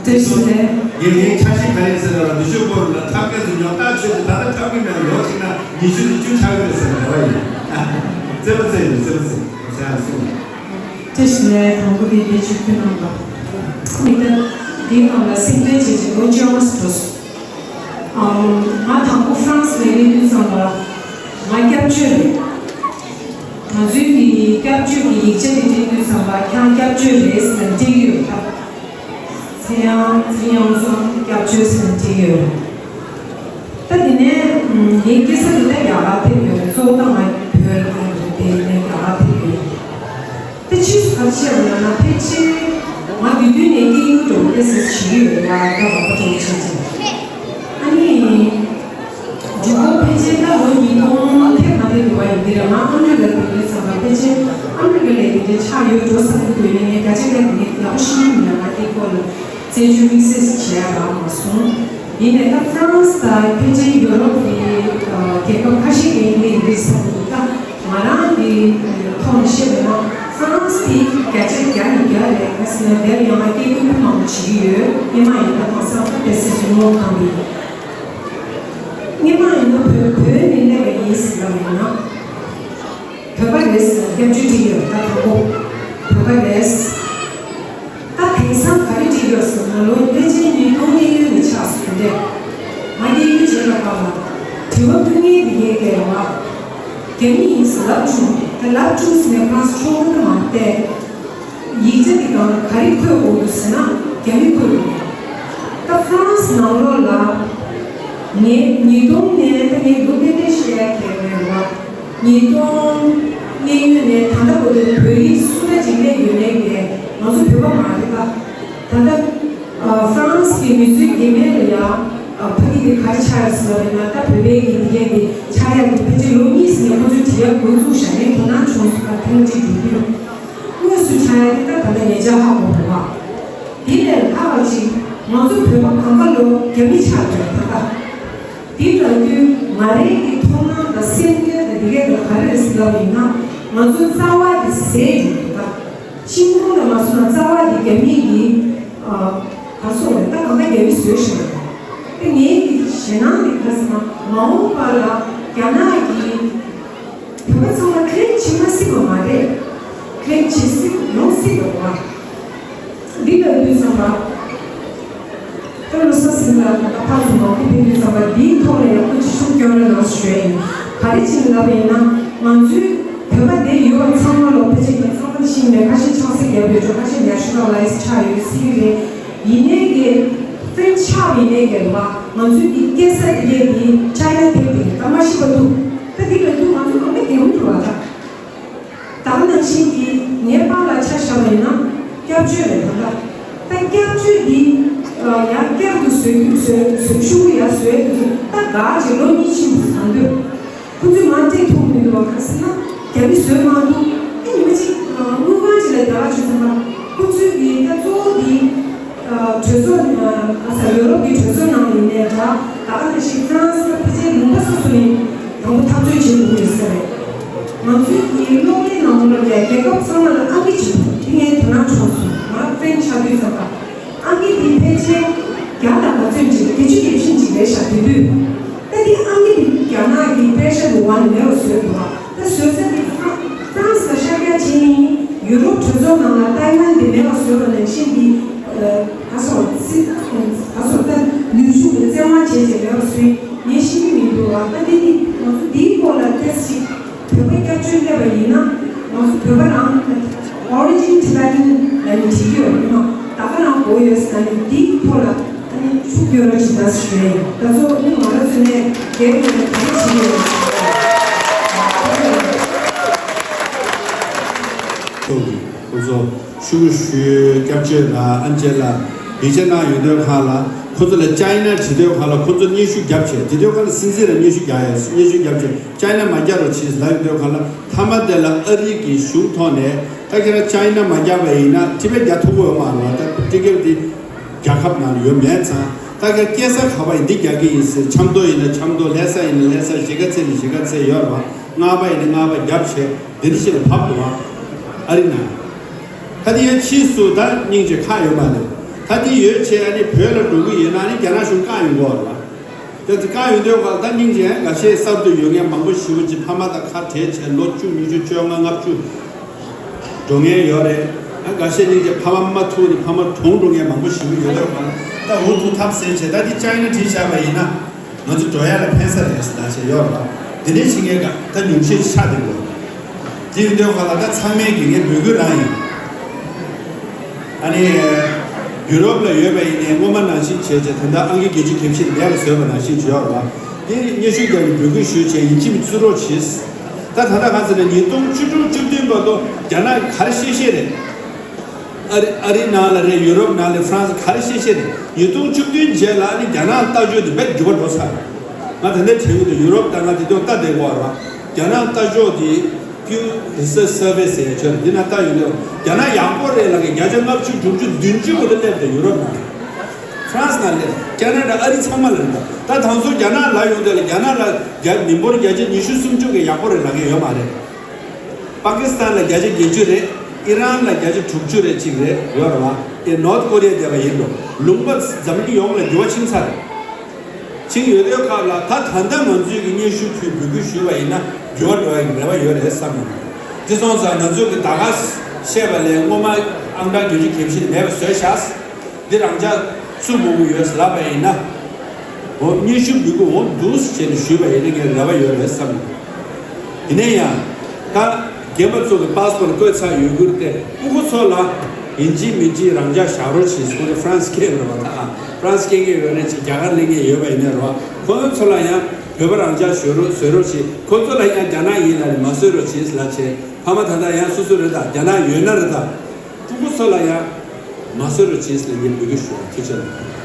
བཀྲ་ཤིས་བདེ་ལེགས། ངས་ངའི་འཆར་གཞི་ག་རེ་ཟེར་ན་ལ་ཉི་ཤུ་སྐོར་ལ་འཁྲབ་མཁན་ཚོ་ཉོ་ཐག་ཆོད་དེ། ད་ལྟ་འཁྲབ་ཀྱི་མེད་ལ་ལོ་གཅིག་ན་ཉི་ཤུ་ཉི་བཅུ་འཁྲབ་ཀྱི་རེད་ཟེར་ན་རེ་བ་ཡིན། རྩེད་པ་རྩེ་ཡིན། རྩེད་པ་རྩེ་ཟེར་ཡང་གསུངས། བཀྲ་ཤིས་བདེ་ལེགས། དང་པོ་དེ་འདི་ཆུ་ཁྱོད་རྣམ་པ་མི་ལྟ་འདིའི་ནང་ལ་སེམས་ཁྲལ་བྱེད་ཀྱི་ལོ་བཅོ་ལྔ་འགྲོ་སོང་། ང་དང་པོ་ཧྥ་རན་སི་ལ་སླེབས་དུས་ཙམ་པ་ང་སྐྱབས་བཅོལ་རེད། ང་ཚོའི་གི་སྐྱབས་བཅོལ་གྱི་ཡིག་ཆ་དེ་སྤྲད་དུས་ཙམ་པ་ཁྱེད་རང་སྐྱབས་བཅོལ་རེད་ཟེར་ནས་སྤྲད་ཀྱི་ཡོད་ད། ཚེ་དབྱངས་ཚེ་དབྱངས་ཚང་སྐྱབས་བཅོལ་ཟེར་ནས་སྤྲད་ཀྱི་ཡོད་རེད། ད་དེ་ནས་ངའི་སྐྱེས་ས་དེ་ད་རྒྱ་གར་ཕེབས་ཡོད་རེད། གཙོ་བོ་ད་ང་བོད་ལ་ཕེབས་ཡོད་རེད། དེ་ནས་རྒྱ་གར་ཕེབས་ཡོད་རེད། ད་ཕྱིས་སུ་ག་རེ་བྱས་པ་ལབ་ན་ཕལ་ཆེར་ང་དུས་དུས་ནས་སྐྱེས་ཡུལ་འགྲོ་བ་ལས་ཟེར་བྱེད་ཀྱི་ཡོད་རེད་བ། ད་རོགས་པ་འགྲོ་བྱེད་ཅིང་། ཨ་ནི། འཇུག་སྒོ་ཕལ་ཆེར་ད་ལོ་ཉིས་སྟོང་ཐེབས་མ་ཐེབས་འདུག་བ། ཡིན་དེ་རེད། ང་ཨ་མི་རི་ཀ་ལ་དེ་འདྲའི་ཚང་མ་ཕལ་ཆེར་ཨ་མི་རི་ཀ་ལ་དེ་འདྲའི་ཆགས་ཡོད་འགྲོ་བསམ་གྱི་འདུག་ཡིན་ནའི་བརྒྱ་ཆ་བརྒྱ་དེ་ནས་ཡག་པོ་ཤེས་ཀྱི་མི་འདུག་ང་དེའི་སྐོར་ལ་རྩད་གཅོད་དམིགས་བསལ་ཞིག་བྱས་ཡ་རག་མ་སོང་། ཡིན་ནའི་ད་ཧྥ་རན་སི་དང་ཕལ་ཆེར་ཡོ་རོབ་ཀྱི་རྒྱལ་ཁབ་ཁ་ཤས་ཀྱི་ཡིན་གྱི་རེད་བསམ་གྱི་འདུག་ད་ང་རང་གི་ཐོག་ནས་བཤད་པ་ན། ཧྥ་རན་སི་དེ་བརྒྱ་ཆ་བརྒྱ་ནས་བརྒྱ་རེད། ག་ཟེར་ན་དེར་ཡང་ན་སྐད་སྐྱོན་མང་པོ་བྱེད་ཀྱི་ཡོད། སྔོན་མ་ཡིན་ན་གང་ཟག་ད་དེ་སྲིད་སུ་ངོ་གང་གི། སྔོན་མ་ཡིན་ན་བོད་བོད་ནས་སླེབས་པ་ཡིན་ཟེར་ལབ་ཡིན་ན། བོད་པ་རེད་ཟེར་ན་སྐྱབས་བཅོལ་བྲིས་ཡོད། ད་དང་པོ་བོད་པ་རེད། ད་དེང་སང་ག་རེ་བྲིས་ཡོད་ཟེར་ན་ལོ་ཕལ་ཆེར་ཉིས་སྟོང་གཉིས་ལོ་ནས་ཆགས་སོང་སྟེ། ང་སྐད་ཡིག་བྱེད་པ་ལ་དྲི་བ་ཕུལ་མཁན་དེ་གའི་སྐད་བ། རྒྱ་མི་ཡིན་ཟེར་ལབ་བྱུང་། ད་ལབ་བྱུང་ཟེར་ནས་ཁོ་རང་ཚོ་ཆོག་གི་མ་རེད་དེ། ཡིག་ཆ་འདི་གང་ག་རེ་འཁོད་དགོས་འདུག་ཟེར་ན་རྒྱ་མི་འཁོད་དགོས། ད་ཧྥ་རན་སི་ནང་ལོགས་ལ་ངས་ཉིས་སྟོང་ནས་ད་ངས་ལོ་ཏན་ཏན་བཤད་ཡ་གལ་མེད་པ། ཉིས་སྟོང་གནས་ཡུལ་ནས་ད་ལྟ་བར་དུ་བོད་རིགས་སུ་འདྲ་ཅིག་སླེབས་ཡོད་ནའི་གི་ང་ཚོ་བོད་པ་མ་རེད་པ། ད་ལྟ་ཧྥ་རན་སི་གི་མི་ཚོའི་གི་མེད་ལ་ཡ་ཕ་གི་དེ་ག་རེ་ཆགས་ཡོད་ཟེར་བ་རེད་ན། ད་བོད་པའི་གི་དེ་གས་དེ་ཆགས་ཡ་དེ་ཕལ་ཆེར་ལོ་གཉིས་ཟིན་ནས་ཁོ་ཚོས་བྲིས་ཡ་འགོ་བཙུགས་བཞག་ནས་དོ་སྣང་བྱུང་སོང་། ད་ཐེངས་གཅིག་འགྲོ་དུས། དངོས་སུ་ཆགས་ཡ་དེ་ད་ད་ལྟ་ཉེ་ཆར་ཧ་གོ་བ། དེ་ལས་ལྷག་པ་ཅིག་ང་ཚོ་བོད་པ་གང་ག་ལོ་རྒྱ་མི་ཆགས་ཡོད་ད་ལྟ། དེ་ལྟ་དུས་ང་རའི་གི་མཐོང་སྣང་དང་སེམས་ཁྲལ་དང་དེ་གས་དང་ག་རེ་རེད་ཟེར་ལབ་ཡིན་ན། ང་ཚོ་རྩ་བ་དེ་ཟས་ཡོད་ད། ཤིང་སྡོང་ལ་མ་སོང་ན་རྩ་བ་དེ་རྒྱ་མི་གི་ཨ་ག་སོང་རེད། ད་གང་ལྟར་རྒྱ་མི་བཟོས་ཤག་རེད། དེ་ངའི་གི་ཞེད་སྣང་དེ་ག་ཟེར་ན་མ་འོངས་པ་ལ་རྒྱ་ནག་གི་བོད་པ་ཚང་མ་ཁ་ལན་བྱེད་མ་སྲིད་པ་མ་རེད། ཁ་ལན་བྱེད་སྲིད་ཡོང་སྲིད་པ་རེད་བ། འདི་ལ་དུས་ཙམ་པ། ད་ལོ་གསར་ཟིན་ལ་ད་ཕར་ཚུར་མང་པོ་ཕེབས་དུས་ཙམ་པ་འདིའི་ཐོག་ལ་ཡག་པོ་ཅིག་ཤུགས་སྐྱོན་རེ་གནང་ཞུ་ཡ་ཡིན། ག་རེ་བྱས་ནས་ལབ་པ་ཡིན་ན། ང་ཚོའི་བོད་པ་འདིར་ཡོད་པ་ཚང་མ་ལོ་ཕལ་ཆེར་ངས་ཚང་མ་ཤེས་མེད། ཁ་ཤས་ཆང་ས་བརྒྱབ་ཡོད་ཆོག་ཁ་ཤས་ནེ་ཤ་ནལ་ལའི་ཛི་ཆགས་ཡོད་སྲིད་ཀྱི་རེད། ཡིན་ནའི་གི་ཧྥེན་ཆགས་ཡིན་ནའི་གི་ལ་ང་ཚོའི་འདི་སྐྱེ་ས་དེ་གས་འདི་ཅའི་ན་ཐེབས་དེ་ད་མ་ཤི་བ་འདུག་ད་འདི་ལ་འདུག་ང་ཚོ་གང་ལ་རྒྱལ་མོ་འགྲོ་བ་ད། ད་ག་ནང་བཞིན་གྱི་ངའི་པཱ་ལགས་ཆ་བཞག་པ་ཡིན་ན་སྐྱབས་བཅོལ་རེད་ད་ལྟ། ད་སྐྱབས་བཅོལ་འདི་ཡང་བསྐྱར་དུ་བཟོས་བཟོས་བཟོས་ཤུགས་ཡར་བཟོས་དུས་ད་ག་ཅིག་ལོ་གཉིས་ཕྱིན་པ་དང་འདོད། ཁོ་ཚོས་མ་བལྟས་ཐུབ་མི་འདུག་བ། ག་ཟེར་ན་རྒྱ་མི་བཟོས་མ་འདུག་ཨ་ཉི་མ་གཅིག་དངུལ་ཁང་ཅིག་ལ་རྒྱ་གར་ཆུ་ཚང་མ་ཁོ་ཚོས་འདི་ད་གཙོ་བོ་འདི། གྲོས་ཚོགས་ཨ་ས་ཡོ་རོབ་ཀྱི་གྲོས་ཚོགས་ནང་ཡིན་ནའི་འདྲ། ད་ག་ནང་བཞིན་ཧྥ་རན་སི་ལ་ཕལ་ཆེར་ལུང་པ་སོ་སོ་ནས་དང་པོ་འཐབ་རྩོད་བྱེད་དགོས་ཀྱི་ཡོད་ས་རེད། ང་ཚོའི་གི་གློག་ཀླད་ནང་ལོགས་ལ་རྒྱལ་ཁབ་ཚང་མ་ལ་ཨང་ཀི་གཅིག་འདུག་དེ་ངས་དོ་སྣང་བྱུང་སོང་། ང་ཧྥེན་ཆགས་དུས་ཙམ་པ་ཨང་ཀི་འདི་ཕལ་ཆེར་བརྒྱ་དང་ག་ཚོད་ཅིག་བརྒྱད་ཅུ་གྱ་བཞི་ཅིག་རེད་ཤག་དེ་དུས། ད་འདི་ཨང་ཀི་འདི་རྒྱ་ནག་གི་པེ་ཤ་འདི་འོག་ནས་མེད་པ་བཟོས་འདུག་བ། ད་བཟོ་ས་འདི་ཧྥ་རན་སི་ལ་ཤར་རྒྱག་བྱས་ནས་ཡུ་རོབ་གྲོས་ཚོགས་ནང་ལ་ཏའེ་ཝན་འདི་མེད་པ་བཟོས་པ་ནང་བཞིན་འདི། ཨ་ག་སོང་སྲིད་ག་སོང་ད་ནུས་ཤུགས་ཀྱི་བཙན་དབང་བྱས་བྱས་མེད་པ་བཟོས་ངས་ཤེས་ཀྱི་མི་འདུག་བ། ད་འདི་འདི་ང་ཚོ་འདིའི་སྐོར་ལ་ཏོག་ཙམ་བོད་པ་སྐྱབས་བཅོལ་སླེབས་པ་ཡིན་ན་ང་ཚོ་བོད་པ་རང་Origin Tibetan ལ་ནི་བྲིས་ཡོད་རེད་མ། ད་ག་རང་གོ་ཡོད་ས་ནི་འདིའི་ཐོག་ལ་ཨ་ནི་ཤུགས་སྐྱོན་རོགས་བྱེད་ད་ཞུ་ཡ་ཡིན། ད་ཚོ་ཨ་ནི་ང་རང་ཚོ་ནས་རྒྱལ་ཡོངས་ནས་ག་རེ་བྱེད་ཡོད་ཁོ་ཚོ་ཤུགས་ཞུ་སྐྱབས་བཅོལ་ལ་ཨ་མཆེད་ལ་ཡིག་ཆ་གནང་ཡོད་དུས་གང་ལ་ཁོ་ཚོ་ལ་ཅའི་ན་བྲིས་དུས་གང་ལ་ཁོ་ཚོ་སྙན་ཞུ་བརྒྱབ་བྱས་བྲིས་དུས་གང་ལ་སྲིད་འཛིན་ལ་སྙན་ཞུ་རྒྱག་ཡ་སྙན་ཞུ་བརྒྱབ་བྱས་ཅའི་ན་མ་རྒྱག་རོགས་བྱེད་ལབ་ཡོད་དུས་གང་ལ། མཐའ་མ་དེ་ལ་ཨ་རི་གི་གཞུང་ཐོག་ནས་ད་ཁྱེད་རང་ཅའི་ན་མ་རྒྱག་པ་ཡིན་ན་ཊི་བེཊ་རྒྱག་ཐུབ་ཀྱི་ཡོད་མ་རེད་བ། ད་ཊི་བེཊ་འདི་རྒྱལ་ཁབ་ནང་ཡོད་མེད་ཙང་ད་ཁྱེད་རང་སྐྱེ་ས་ག་པ་ཡིན་འདི་རྒྱག་གི་ཡིན་ཟེར། ཆབ་མདོ་ཡིན་ན་ཆབ་མདོ་ལྷ་ས་ཡིན་ན་ལྷ་ས་གཞིས་ཀ་རྩེ་ནས་གཞིས་ཀ་རྩེ་ཡོད་རེད་བ། རྔ་པ་ཡིན་ན་རྔ་པ་རྒྱབ་བྱས་འདི་འདྲ་ཞིག་ལ་བབས་འདུག་བ། ཨ་རི་ནང་ད་འདི་ཡང་ཕྱིས་སུ་ད་སྙིང་རྗེ་ཁག་ཡོད་མ་རེད། ད་འདི་ཡོད་བྱས་ཨ་ནི་བོད་ལ་འགྲོ་གི་ཡོད་ན་ཨ་ནི་རྒྱ་ནག་གཞུང་བཀག་ཡོང་གི་ཡོད་རེད་བ། དེ་ཚོ་བཀག་ཡོད་དུས་ག་ད་སྙིང་རྗེ་འགའ་ཤས་གསར་དུ་ཡོད་མཁན་མང་པོ་ཞེ་པོ་ཅིག་ཕ་མ་དང་ཁ་བྲལ་བྱས་ལོ་བཅུ་ཉི་ཤུ་བཅོ་ལྔ་ལྔ་བཅུ་འགྲོ་མཁན་ཡོད་རེད། ཨ་འགའ་ཤས་སྙིང་རྗེ་ཕ་མ་མ་ཐུག་ནས་ཕ་མ་གྲོངས་འགྲོ་མཁན་མང་པོ་ཞེ་པོ་ཡོད་དུས་ག་ད་འུ་ཐུག་ཐབས་ཟད་བྱས་ད་འདི་ཅའི་ན་བྲིས་བཞག་པ་ཡིན་ན་ང་ཚོ་འགྲོ་ཡ་ལ་ཕན་ས་རེད་ཟེར་ད་བྱས་ཡོད་རེད་བ། དེ་འདྲའི་བྱེད་མཁན་ག་ད་ཉུང་ཤས་ཆགས་བསྡད་ཡོད། དེ་ཡིན་དུས་ག་ལ་ད་ཚང་མས་ཀྱི་ངས་འབོད་སྐུལ་རང་ཡིན། ཨ་ནི་ཡུ་རོབ་ལ་ཡོད་པ་ཡིན་ནའི་སྔོན་མ་ནང་བཞིན་བྱས་བྱས་ད་ལྟ་ཨང་ཀི་བརྒྱད་ཅུ་གྱ་བཞི་ལས་ལ་བཟོས་པ་ནང་བཞིན་བྱས་ཡོད་རེད་བ། དེ་སྙན་ཞུ་རྒྱག་ནས་འབོད་སྐུལ་ཞུས་བྱས་ཡིན་གཅིག་མིན་གཅིག་རོགས་བྱེད། ད་ད་ལྟ་ག་ཚོད་ནས་ཉིས་སྟོང་བཅུ་དྲུག་བཅུ་བདུན་བར་དུ་རྒྱ་ནག་ག་རེ་བཤད་བཤད་རེད། ཨ་རི་ཨ་རི་ནང་ལ་རེད། ཡུ་རོབ་ནང་ལ་ཧྥ་རན་སི་ག་རེ་བཤད་བཤད་རེད། ཉིས་སྟོང་བཅུ་བདུན་རྗེས་ལ་ཨ་ནི་རྒྱ་ནག་ལྟ་ཕྱོགས་དེ་དཔེ་འགྱུར་བ་འགྲོ་ཚར་རེད། ང་ད་ལྟ་དྲན་གྱི་འདུག་ཡུ་རོབ་ད་ང་དེ་དུས་ལྟ་བསྡད་ཀྱི་ཡོད་རེད་བ། རྒྱ་ནག་ལྟ་ཕྱོགས་དེ་Pew Research Survey ཟེར་ཡ་ཆོས་རེད། འདི་ན་ལྟ་ཡོང་དུས་རྒྱ་ནག་ཡག་པོ་རེད་ལབ་མཁན་བརྒྱ་ཆ་ལྔ་བཅུ་དྲུག་ཅུ་བདུན་ཅུ་བར་དུ་སླེབས་འདུག་ཡུ་རོབ་ནང་། ཧྥ་རན་སི་ནང་སླེབས། ཁ་ན་ཌ་ཨ་རི་ཚང་མ་ལ་རེད། ད་དང་ཚོ་རྒྱ་ནག་ལ་ཡོང་དུས་ལ་རྒྱ་ནག་ལ་རྒྱ་མི་འབོར་བརྒྱ་ཆ་ཉི་ཤུ་སུམ་ཅུ་གི་ཡག་པོ་རེད་ལབ་མཁན་ཡོད་མ་རེད། པ་ཀི་སི་ཐན་ལ་བརྒྱ་ཆ་བརྒྱད་ཅུ་རེད། ཨི་རན་ལ་བརྒྱ་ཆ་དྲུག་ཅུ་རེ་གཅིག་རེ་ཡོད་རེད་བ། ཨེ་ནོར་ཐ་ཀོ་རི་ཡ་བསྡད་པ་ཡིན་འགྲོ། ལུང་པ་འཛམ་གླིང་ཡོངས་ལ་འགྱུར་བ་ཕྱིན་ཚར་རེད། ཕྱིན་ཡོད་དུས་སྐབས་ལ་ད་ད་ལྟ་ང་ཚོས་ཀྱི་སྙན་ཞུ་ཕུལ་འབོད་སྐུལ་ཞུས་པ་ཡིན་ན་འགྱུར་བ་འགྲོ་ཡ་གི་རེ་བ་ཡོད་རེད་བསམ་ཡོང་། དེ་སོང་ཙང་ང་ཚོས་ཀྱི་ད་ག་བཤད་པ་ལས་སྔོན་མ་ཨང་གྲངས་བརྒྱད་ཅུ་གྱ་བཞི་མེད་པ་བཟོས་ཤག་འདི་རང་འཇགས་སུ་འབོད་ཀྱི་ཡོད་ལབ་པ་ཡིན་ན། འོ་སྙན་ཞུ་འབོད་སྐུལ་འོང་འདུག་ཟེར་ནས་ཞུས་པ་ཡིན་ན་ངས་རེ་བ་ཡོད་རེད་བསམ་ཡོང་། ཡིན་ན་ཡང་། ད་རྒན་པ་ཚོ་གི་པཱ་སི་པོར་ཊི་བཀོད་ཚར་ཡོད་རྒྱུ་དེ་ཕྲུ་གུ་ཚོ་ལ་ཡིན་གཅིག་མིན་གཅིག་རང་འཇགས་བཞག་རོགས་བྱེད། ཁོང་ཚོ་ཧྥ་རན་སི་སྐད་རེད་བ། ད་ཧྥ་རན་སི་སྐད་མཁན་ཡོད་རེད་ཅེས་རྒྱ་གར་སླེབས་མཁན་ཡོད་པ་ཡིན་ན་རེད་བ། ཁོང་ཚོ་ལ་ཡང་བོད་པ་རང་འཇགས་བཟོ་རོགས་བཟོ་རོགས་བྱེད། ཁོང་ཚོ་ལ་ཡང་རྒྱ་ནག་ཡིན་ལབ་ནས་མ་བཟོས་རོགས་བྱེད་ལབ་བྱས། ཕ་མ་ད་ལྟ་ཡང་སོ་སོ་རེད། ད་རྒྱ་ནག་ཡོད་ན་རེད། ད་ཕྲུ་གུ་ཚོ་ལ་ཡང་མ་བཟོས་རོགས་བྱེད་ཟེར་ངས་འབོད་སྐུལ་ཞུ་བ། ཐུགས་རྗེ་ཆེ།